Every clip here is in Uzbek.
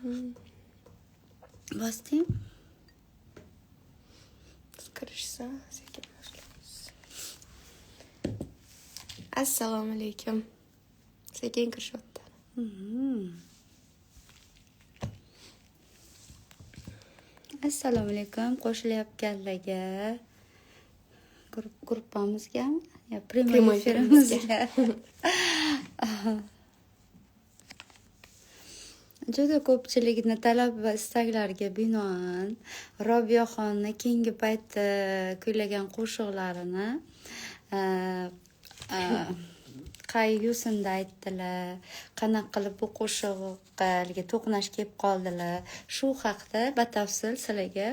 Bosding? Kirishsa, sekin boshlaymiz. Assalomu alaykum. Sekin kirishyapti. Assalomu alaykum qo'shilayotganlarga, gruppamizgami? Yo, prямой efirimizga. Juda ko'pchilikni talab va istaklariga binoan Robiyaxonni keyingi paytda kuylagan qo'shiqlarini qay yo'sinda aytdilar, qanaqa qilib bu qo'shiqqa to'qnash kelib qoldilar, shu haqda batafsil sizlarga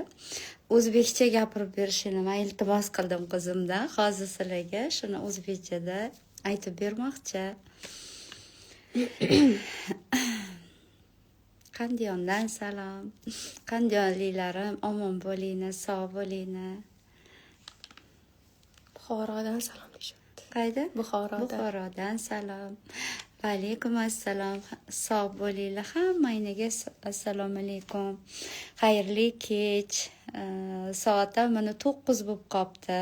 o'zbekcha gapirib berishini men iltimos qildim qizimdan. Hozir sizlarga shuni o'zbekchada aytib bermoqchi. Qandiyondan salom. Qandiyonlilarim, omon bo'linglar, sog' bo'linglar. Buxorodan salom deyishyapti. Qayda? Buxorodan. Buxorodan salom. Va alaykum assalom. Sog' bo'linglar hammangizga. Assalomu alaykum. Xayrli kech. Soat mana 9 bo'lib qopti.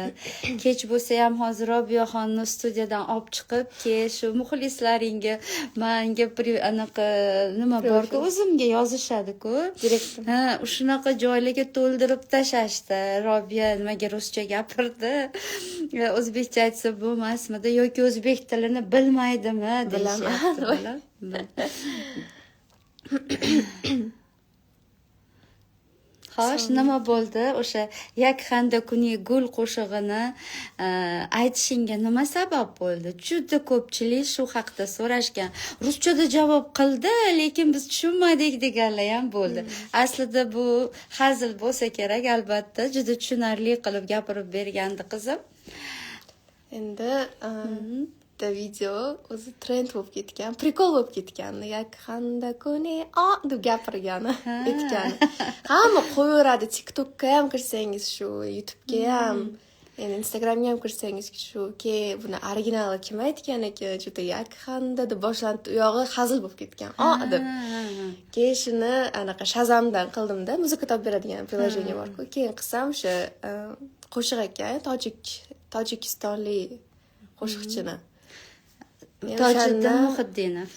Kech bo'lsa ham hozir Robiyaxonni studiyadan olib chiqib, keyin shu muxlislaringga menga anaqa nima borku, o'zimga yozishadi-ku. Ha, shunaqa joylarga to'ldirib tashlashdi. Robiya nimaga ruscha gapirdi? O'zbekcha aytsa bo'lmasmidi yoki o'zbek tilini bilmaydimi deyishyapti. Xo'sh, nima bo'ldi? O'sha Yakxanda kuni gul qo'shig'ini aytishingga nima sabab bo'ldi? Juda ko'pchilik shu haqda so'rashgan. Ruschada javob qildi, lekin biz tushunmadik deganlar ham bo'ldi. Aslida bu hazil bo'lsa kerak, albatta, juda tushunarli qilib gapirib bergandi qizim. Endi bitta video o'zi trend bo'lib ketgan, prikol bo'lib ketgan. Yakxanda kuni a deb gapirgani, aytgani. Hamma qo'yaveradi, TikTokka ham kirsangiz shu, YouTube'ga ham, endi Instagramga ham kirsangiz shu, keyin buni originali kim aytgan ekan, juda yakxanda deb boshlanib, u yog'i hazil bo'lib ketgan. A deb. Keyin shuni anaqa Shazamdan qildimda, muzika topib beradigan приложение bor-ku. Keyin qilsam o'sha qo'shiq ekan, Tojikistonlik qo'shiqchini. Tojiddin Muhiddinov.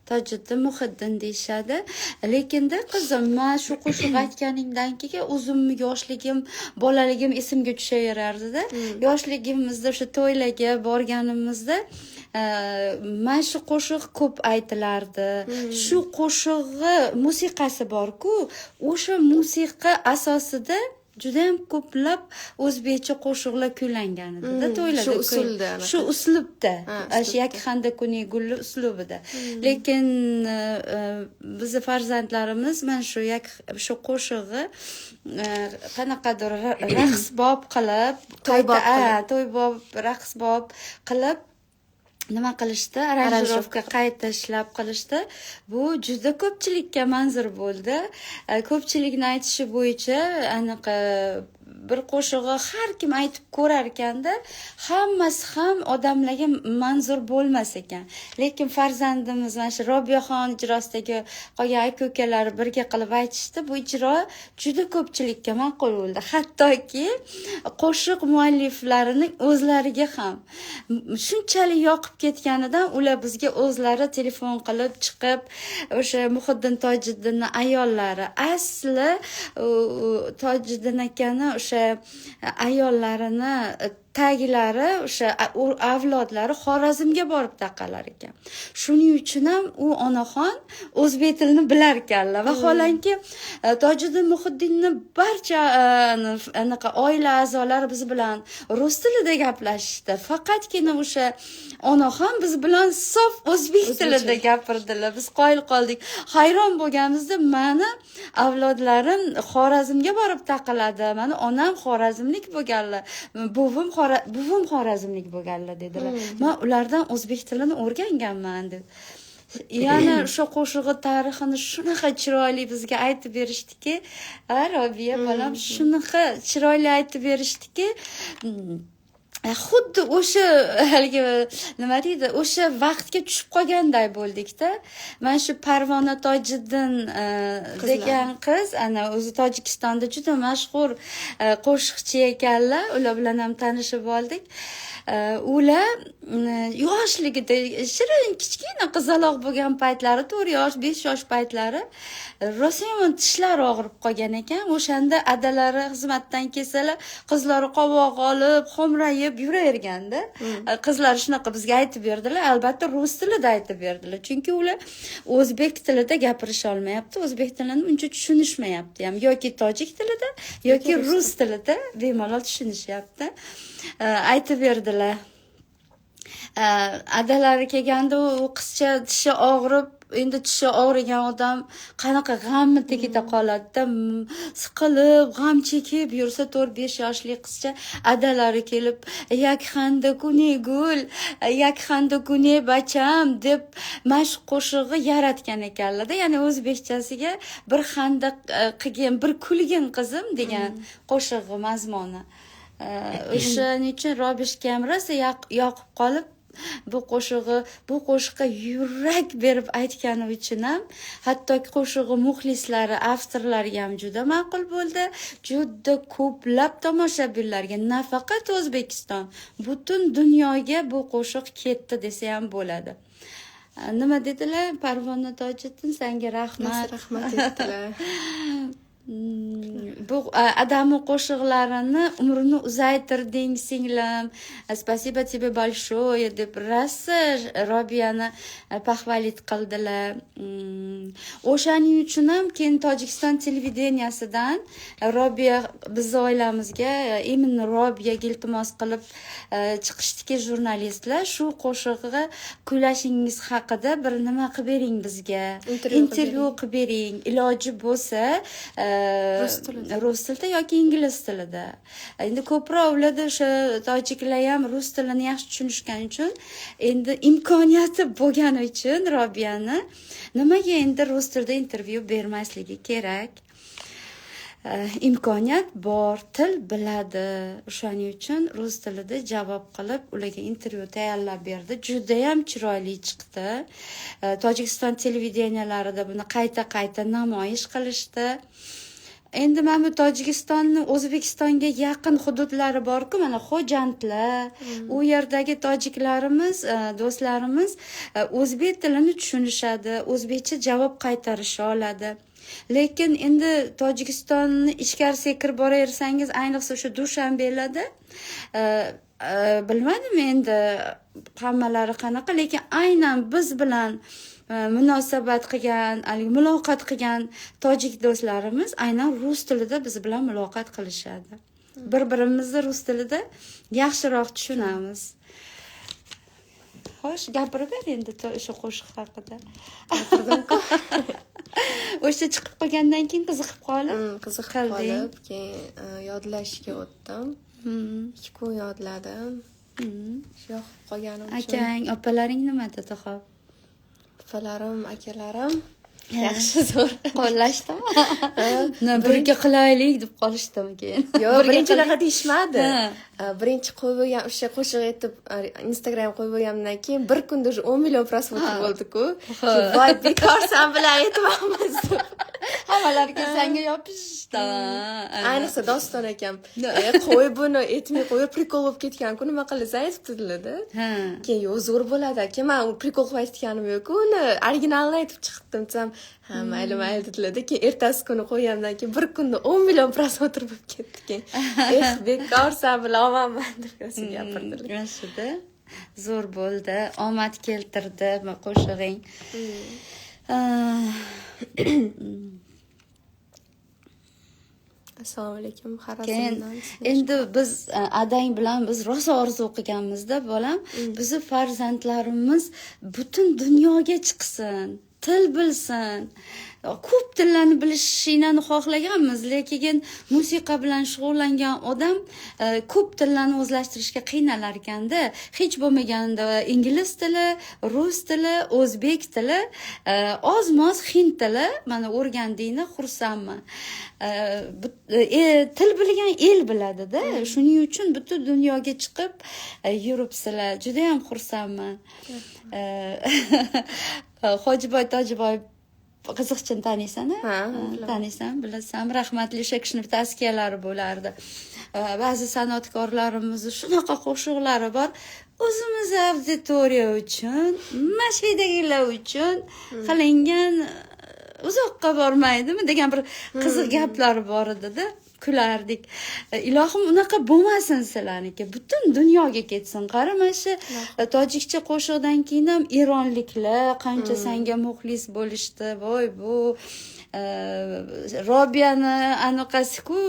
Tojiddin Muhiddin deyishadi. Lekinda qizim, men shu qo'shiq aytganingdan keyin o'zimni yoshligim, bolaligim esimga tushaverardi-da. Yoshligimizda o'sha to'ylarga borganimizda mana shu qo'shiq ko'p aytilardi. Shu qo'shig'i musiqasi bor-ku, o'sha musiqa asosida juda ham ko'plab o'zbekcha qo'shiqlar kuylangan edi-da to'ylarda. Shu usulda, shu uslubda, shu Yakxanda kuni gulli uslubida. Lekin bizni farzandlarimiz mana shu shu qo'shig'i qanaqadir raqsbob qilib, to'ybob, raqsbob qilib nima qilishdi? Aranjirovka qayta ishlab qilishdi. Bu juda ko'pchilikka manzur bo'ldi. Ko'pchilikni aytishi bo'yicha anaqa bir qo'shig'i har kim aytib ko'rar ekanda, hammasi ham odamlarga manzur bo'lmas ekan. Lekin farzandimiz mana shu Robiyaxon ijrosidagi qolgan aka-ukalari birga qilib aytishdi. Bu ijro juda ko'pchilikka ma'qul bo'ldi. Hattoki qo'shiq mualliflarining o'zlariga ham shunchalik yoqib ketganidan ular bizga o'zlari telefon qilib chiqib, o'sha Muhiddin Tojiddinning ayollari, asli Tojiddin akani o'sha ayollarini taglari, o'sha avlodlari Xorazmga borib taqalar ekan. Shuning uchun ham u onaxon o'zbek tilini bilar ekanlar. Vaholanki Tojiddin Muhiddinni barcha anaqa oila a'zolari biz bilan rus tilida gaplashishdi. Faqatgina o'sha onaxon biz bilan sof o'zbek tilida gapirdilar. Biz qoyil qoldik. Hayron bo'lganimizda mani avlodlarim Xorazmga borib taqaladi. Mani onam xorazmlik bo'lganlar, buvim xorazmlik bo'lganlar dedilar. Men ulardan o'zbek tilini o'rganganman deb. Yana o'sha qo'shig'i tarixini shunaqa chiroyli bizga aytib berishdiki, Robiya bolam shunaqa chiroyli aytib berishdiki, Xuddi o'sha haligi nima deydi, o'sha vaqtga tushib qolganday bo'ldikda. Mana shu Parvona Tojiddin degan qiz, ana o'zi Tojikistonda juda mashhur qo'shiqchi ekanlar, ular bilan ham tanishib oldik. Ular yoshligida shirin kichkina qizaloq bo'lgan paytlari, 4 yosh, 5 yosh paytlari rosayam tishlari og'rib qolgan ekan. O'shanda adalari xizmatdan kelsalar, qizlari qovoq olib, xo'mrayib yuraverganda. Qizlar shunaqa bizga aytib berdilar, albatta rus tilida aytib berdilar, chunki ular o'zbek tilida gapirisha olmayapti, o'zbek tilini uncha tushunishmayapti ham, yoki tojik tilida yoki rus tilida bemalol tushunishyapti. Aytib berdilar. Adalari kelganda u qizcha tishi og'rib, endi tishi og'rigan odam qanaqa g'amni tagida qoladida, siqilib g'am chekib yursa, 4-5 yoshli qizcha adalari kelib yakxanda kuni gul, yakxanda kuni bacham deb mana shu qo'shig'i yaratgan ekanlarda. Ya'ni o'zbekchasiga bir xanda qilgin, bir kulgin qizim degan qo'shig'i mazmuni. O'shaning uchun Robishga ham rosa yoqib qolib, bu qo'shiqqa yurak berib aytgani uchun ham, hattoki qo'shig'i muxlislari, avtorlariga ham juda ma'qul bo'ldi. Juda ko'plab tomoshabinlarga, nafaqat O'zbekiston, butun dunyoga bu qo'shiq ketdi desa ham bo'ladi. Nima dedilar? Parvona Tojiddin, senga rahmat. Rahmat dedilar. Bu adamni qo'shiqlarini umrini uzaytirding singlim, спасибо тебе большое deb rosa Robiyani похвалить qildilar. O'shaning uchun ham keyin Tojikiston televideniyasidan Robiya bizni oilamizga, именно Robiyaga iltimos qilib chiqishdiki jurnalistlar, shu qo'shig'i kuylashingiz haqida bir nima qilib bering bizga, intervyu qilib bering, iloji bo'lsa rus tilida yoki ingliz tilida. Endi ko'proq ularda o'sha tojiklar ham rus tilini yaxshi tushunishgani uchun, endi imkoniyati bo'lgani uchun Robiyani nimaga endi rus tilida intervyu bermasligi kerak? Imkoniyat bor, til biladi. O'shaning uchun rus tilida javob qilib, ularga intervyu tayyorlab berdi. Juda ham chiroyli chiqdi. Tojikiston televideniyalarida buni qayta-qayta namoyish qilishdi. Endi mana bu Tojikistonni O'zbekistonga yaqin hududlari bor-ku, mana Xo'jandlar, u yerdagi tojiklarimiz, do'stlarimiz o'zbek tilini tushunishadi, o'zbekcha javob qaytarisha oladi. Lekin endi Tojikistonni ichkarisiga kirib boraversangiz, ayniqsa o'sha Dushanbelarda, bilmadim endi hammalari qanaqa, lekin aynan biz bilan munosabat qilgan, muloqot qilgan tojik do'stlarimiz aynan rus tilida biz bilan muloqot qilishadi. Bir-birimizni rus tilida yaxshiroq tushunamiz. Xo'sh, gapirib ber endi o'sha qo'shiq haqida. Gapirdim-ku. O'sha chiqib qolgandan keyin qiziqib qolib, qiziqib qolib, keyin yodlashga o'tdim. 2 kun yodladim. Shu yoqib qolganim uchun. Akang, opalaring nima dedi hop? Opalarim, akalarim yaxshi, zo'r qo'llashdimi? Birga qilaylik deb qolishdimi keyin? Yo'q, birinchi unaqa deyishmadi. Birinchi qo'yib bo'lgan o'sha qo'shiq aytib Instagram qo'yib bo'lganimdan keyin bir kunda уже 10 million просмотр bo'ldi-ku. Voy, bekor san bilan aytmaymiz. Hammalarga senga yopishishdi. Ayniqsa Doston akam. Qo'y buni, aytmay qo'y, prikol bo'lib ketgan-ku, nima qilasan aytib dedilar-da. Keyin yo'q, zo'r bo'ladi aka, men u prikol qilib aytganim yo'q-ku, uni originalini aytib chiqdim desam, ha, mayli, mayli dedilar-da. Keyin ertasi kuni qo'ygandan keyin bir kunda 10 million просмотр bo'lib ketdi keyin. Eh, bekor san bilan olmayman deb gapirdilar. Yaxshida. Zo'r bo'ldi, omad keltirdi qo'shig'ing. Assalomu alaykum, Xorazmdan. Endi biz adang bilan biz rosa orzu qilganmizda, bolam, bizni farzandlarimiz butun dunyoga chiqsin. til bilsin. Ko'p tillarni bilishinglarni xohlaganmiz, lekin musiqa bilan shug'ullangan odam ko'p tillarni o'zlashtirishga qiynalar ekanda. Hech bo'lmaganda ingliz tili, rus tili, o'zbek tili, oz-moz hind tili mana o'rgandingni xursandman. Til bilgan el biladida. Shuning uchun butun dunyoga chiqib yuribsizlar. Juda ham xursandman. Hojiboy Tojiboy qiziqchini taniysan? Ha, taniysan, bilasan. Rahmatli o'sha kishini tazkiyalari bo'lardi. Ba'zi san'atkorlarimizni shunaqa qo'shiqlari bor, o'zimiz auditoriya uchun, mana shu yerdagilar uchun qilingan, uzoqqa bormaydimi degan bir qiziq gaplar bor edida, kulardik. Ilohim unaqa bo'lmasin sizlarniki, butun dunyoga ketsin. Qara, mana shu tojikcha qo'shiqdan keyin ham eronliklar qancha sanga muxlis bo'lishdi. Voy, bu Robiyani anaqasi-ku,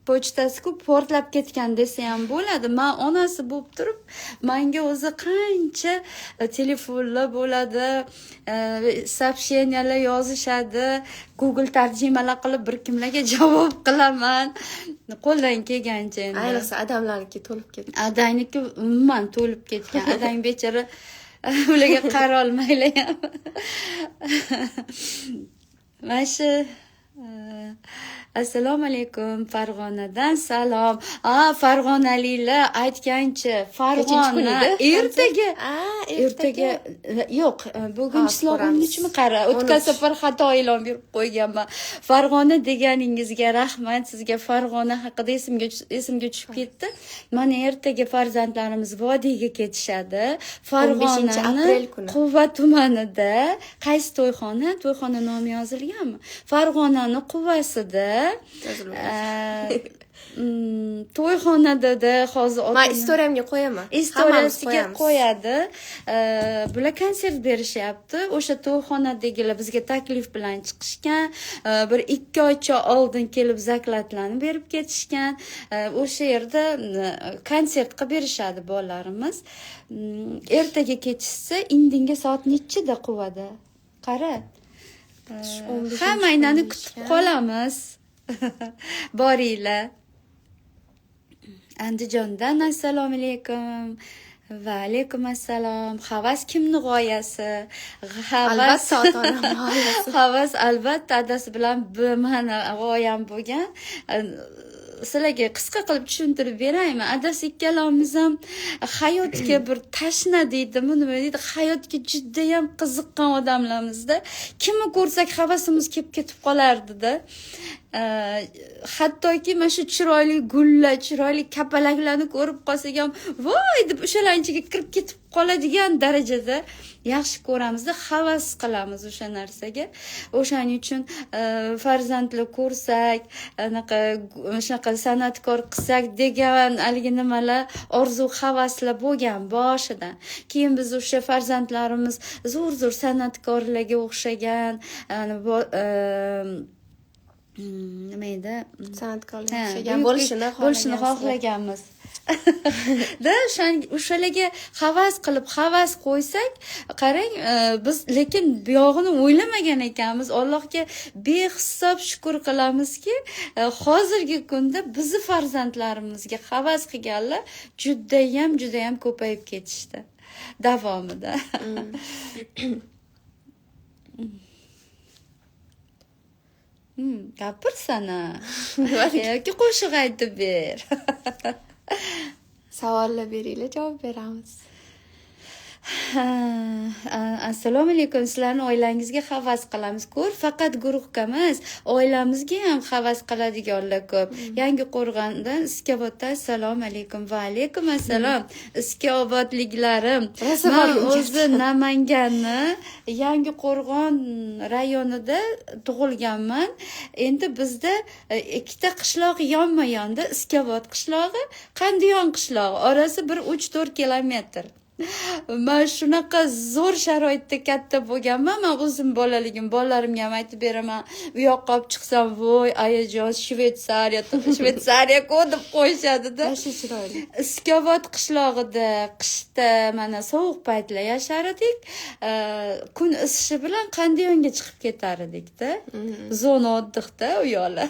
pochtasi-ku portlab ketgan desa ham bo'ladi. Man onasi bo'lib turib, manga o'zi qancha telefonlar bo'ladi, сообщения lar yozishadi, Google tarjimalar qilib bir kimlarga javob qilaman qo'ldan kelgancha endi. Ayniqsa adamlarniki to'lib ketdi. Adangniki umuman to'lib ketgan. Adang bechora, ularga qarolmaylar ham. Mana shu. Assalomu alaykum, Farg'onadan salom. A, farg'onaliklar aytgancha, Farg'ona ertaga, ertaga yo'q, bugun число 13mi? Qara, o'tgan safar xato e'lon berib qo'yganman. Farg'ona deganingizga rahmat sizga. Farg'ona haqida esimga tushib ketdi. Mana ertaga farzandlarimiz vodiyga ketishadi. Farg'onani Quva tumanida qaysi to'yxona? To'yxona nomi yozilganmi? Farg'onani Quvasida to'yxonada hozir. Man istoriyamga qo'yaman. Istoriyasiga qo'yadi. Bular konsert berishyapti. O'sha to'yxonadagilar bizga taklif bilan chiqishgan. Bir 2 oycha oldin kelib zaklatlarni berib ketishgan. O'sha yerda konsert qilib berishadi bolalarimiz. Ertaga ketishsa, indinga soat nechida Quvada? Qara, hammaynani kutib qolamiz. Boringlar. Andijondan assalomu alaykum. Va alaykum assalom. Havas kimni g'oyasi? Havas ota-onam g'oyasi. Havas albatta adasi bilan mani g'oyam bo'lgan. Sizlarga qisqa qilib tushuntirib beraymi? Adasi ikkalamiz ham hayotga bir tashna deydimi, nima deydi, hayotga judayam qiziqqan odamlarimizda. Kimni ko'rsak havasimiz kelib ketib qolardi-da. Hattoki mana shu chiroyli gullar, chiroyli kapalaklarni ko'rib qolsak ham voy deb o'shalarning ichiga kirib ketib qoladigan darajada yaxshi ko'ramizda, havas qilamiz o'sha narsaga. O'shaning uchun farzandlar ko'rsak, anaqa shunaqa san'atkor qilsak degan haligi nimalar, orzu havaslar bo'lgan boshidan. Keyin biz o'sha farzandlarimiz zo'r-zo'r san'atkorlarga o'xshagan, nima edi? San'atkorlarga o'xshagan bo'lishini xohlaganmiz. Da, o'shalarga havas qilib, havas qo'ysak, qarang, biz lekin buyog'ini o'ylamagan ekanmiz. Allohga behisob shukr qilamizki, hozirgi kunda bizni farzandlarimizga havas qilganlar judayam, judayam ko'payib ketishdi davomida. Gapirsana. Yoki qo'shiq aytib ber. Savollar beringlar, javob beramiz. Assalomu alaykum. Sizlarning oilangizga havas qilamiz. Ko'r, faqat guruhga emas, oilamizga ham havas qiladiganlar ko'p. Yangi qo'rg'ondan Iskobodda assalomu alaykum. Va alaykum assalom. Iskobodliklarim. Men o'zi Namanganni Yangi qo'rg'on rayonida tug'ilganman. Endi bizda ikkita qishloq yonma-yonda, Iskobod qishlog'i, Qandiyon qishlog'i. Orasi bir 3-4 kilometr. Man shunaqa zo'r sharoitda katta bo'lganman. Man o'zim bolaligim, bolalarimga ham aytib beraman. U yoqqa olib chiqsam, voy ayajon, Shvetsariya, Shvetsariya-ku deb qo'yishadi-da. Вообще chiroyli. Iskobod qishlog'ida qishda mana sovuq paytlar yashar edik. Kun isishi bilan Qandiyonga chiqib ketar edikda. Зона отдых da u yoqlar.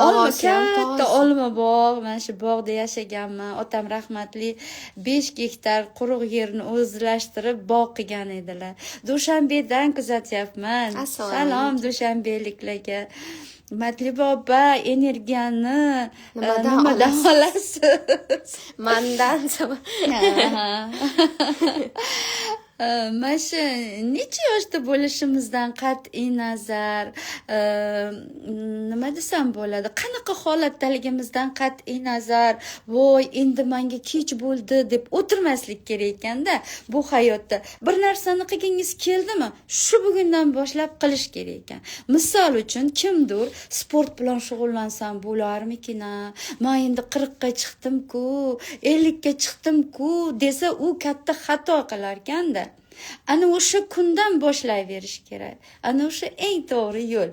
Olma Havosi ham katta toza. olma bog', mana shu bog'da yashaganman. Otam rahmatli 5 gektar quruq yerni o'zlashtirib bog' qilgan edilar. Dushanbedan kuzatyapman. Assalomu Salom alaykum. dushanbeliklarga. Matluba opa, energiyani Nimadan nimadan olasiz? olasiz? Mandan. Ha. Mana shu necha yoshda bo'lishimizdan qat'iy nazar, nima desam bo'ladi, qanaqa holatdaligimizdan qat'iy nazar, voy endi manga kech bo'ldi deb o'tirmaslik kerak ekanda. Bu hayotda bir narsani qilgingiz keldimi, shu bugundan boshlab qilish kerak ekan. Misol uchun, kimdir sport bilan shug'ullansam bo'larmikin, a, man endi 40 ga chiqdim-ku, 50 ga chiqdim-ku desa, u katta xato qilarkanda. Ana o'sha kundan boshlayverish kerak, ana o'sha eng to'g'ri yo'l.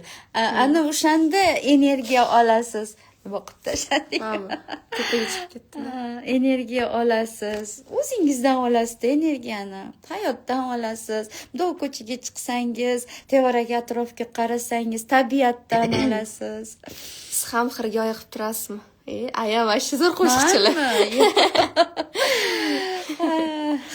Ana o'shanda energiya olasiz. Nima qilib tashladik? Tepaga chiqib ketdi. Energiya olasiz, o'zingizdan olasizda energiyani, hayotdan olasiz. Bundoq ko'chaga chiqsangiz, tevarak atrofga qarasangiz, tabiatdan olasiz. Siz ham xirgoyi qilib turasizmi? E, ayam вообще zo'r qo'shiqchilar. Manmi?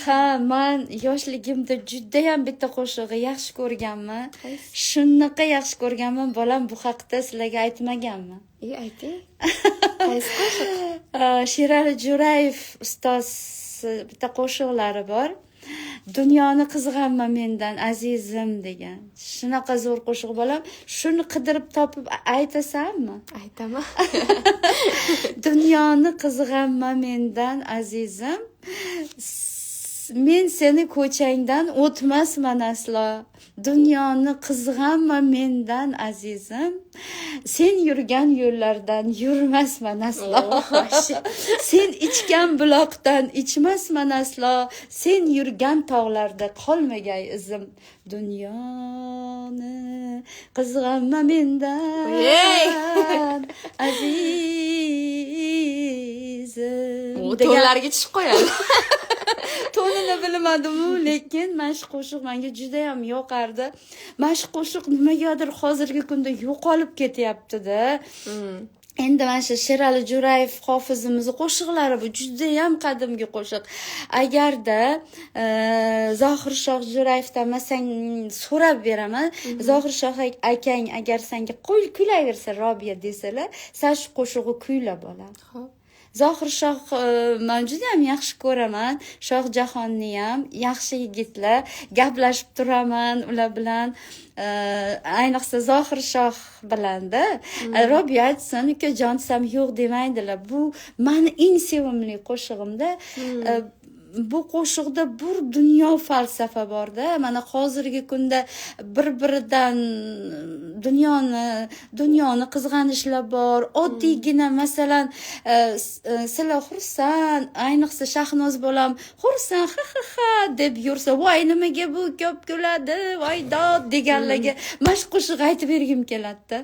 Ha, man yoshligimda judayam bitta qo'shig'i yaxshi ko'rganman. Qaysi? Shunaqa yaxshi ko'rganman, bolam, bu haqda sizlarga aytmaganman. E, ayting, qaysi qo'shiq? Sherali Jo'rayev ustoz bitta qo'shiqlari bor, "Dunyoni qizg'anma mendan, azizim" degan. Shunaqa zo'r qo'shiq, bolam. Shuni qidirib topib aytasanmi? Aytaman. Dunyoni qizg'anma mendan, azizim, men seni ko'changdan o'tmasman aslo. Dunyoni qizg'anma mendan, azizim, sen yurgan yo'llardan yurmasman aslo. Oh, вообще. Sen ichgan buloqdan ichmasman aslo, sen yurgan tog'larda qolmagay izim. Dunyoni qizg'anma mendan, Ey! azizim U degan. to'nlarga tushib qo'yadi. Tonini bilmadimu, lekin mana shu qo'shiq menga judayam yoqardi. Mana shu qo'shiq nimagadir hozirgi kunda yo'qolib ketyaptida. Endi mana shu Sherali Jo'rayev hofizimizni qo'shiqlari, bu judayam qadimgi qo'shiq. Agarda Zohir Shoh Jo'rayevdan man san so'rab beraman, Zohir Shoh akang agar sanga kuylayversa, Robiya desalar, san shu qo'shig'i kuyla, bolam. Xo'p. Zohir Shoh, man judayam yaxshi ko'raman Shoh Jahonni ham, yaxshi yigitlar, gaplashib turaman ular bilan. Ayniqsa Zohir Shoh bilanda. Robiya aytsin, ukajon desam, yo'q demaydilar. Bu mani eng sevimli qo'shig'imda. Bu qo'shiqda bir dunyo falsafa borda. Mana hozirgi kunda bir biridan dunyoni qizg'anishlar bor. Oddiygina masalan, sizlar xursand, ayniqsa Shahnoz bolam xursand, ha ha ha deb yursa, voy nimaga bu ko'p kuladi, voy dod deganlarga mana shu qo'shiq aytib bergim keladida.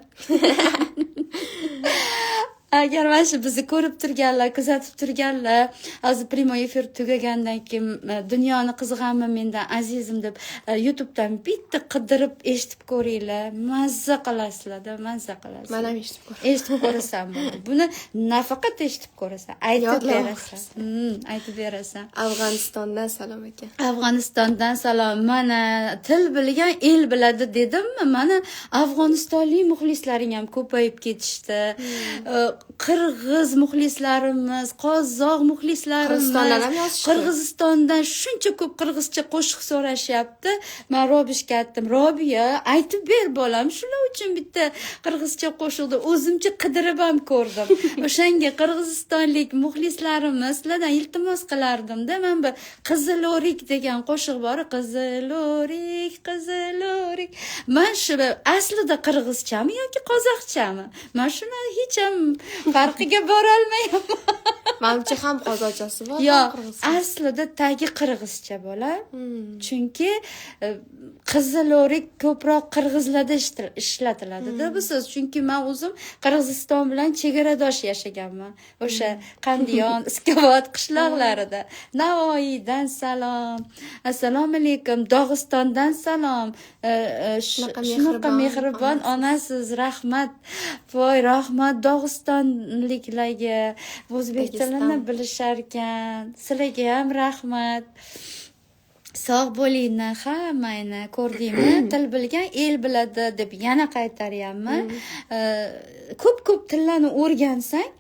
Agar mana shu bizni ko'rib turganlar, kuzatib turganlar hozir прямой эфир tugagandan keyin "Dunyoni qizg'anma mendan, azizim" deb YouTubedan bitta qidirib eshitib ko'ringlar, mazza qilasizlarda, mazza qilasizlar. Man ham eshitib ko'raman. Eshitib ko'rasan buni. Buni nafaqat eshitib ko'rasan, aytib Yodlab berasan. Aytib berasan. Afg'onistondan salom ekan. Afg'onistondan salom. Mana, til bilgan el biladi dedimmi? Mana, afg'onistonlik muxlislaring ham ko'payib ketishdi. Qirg'iz muxlislarimiz, qozoq muxlislarimiz. Qirg'izistondan ham yozishdi. Qirg'izistondan shuncha ko'p qirg'izcha qo'shiq so'rashyapti. Man Robishga aytdim, Robiya, aytib ber bolam, shular uchun bitta qirg'izcha qo'shiqni o'zimcha qidirib ham ko'rdim. O'shanga qirg'izistonlik muxlislarimiz, sizlardan iltimos qilardimda, man bir "Qizil o'rik" degan qo'shiq bor, qizil o'rik, qizil o'rik. Man shu aslida qirg'izchami yoki qozoqchami, man shuni hech ham farqiga borolmayapman. Manimcha, ham qozoqchasi bor, ham Yo'q, qirg'izcha. Aslida tagi qirg'izcha, bola. Chunki qizil o'rik ko'proq qirg'izlarda ishlatiladida bu so'z. Chunki man o'zim Qirg'iziston bilan chegaradosh yashaganman. O'sha Qandiyon, Iskobod qishloqlarida. Navoiydan salom. Assalomu alaykum. Dog'istondan salom. Shunaqa Shunaqa mehribon mehribon onasiz, rahmat. Voy, rahmat dog'istonliklarga. O'zbek tilini Dagestan. Bilisharkan. Sizlarga ham rahmat. Sog' bo'linglar hammanglar. Ko'rdingmi? Til bilgan el biladi deb yana qaytaryapman. Ko'p-ko'p tillarni o'rgansang,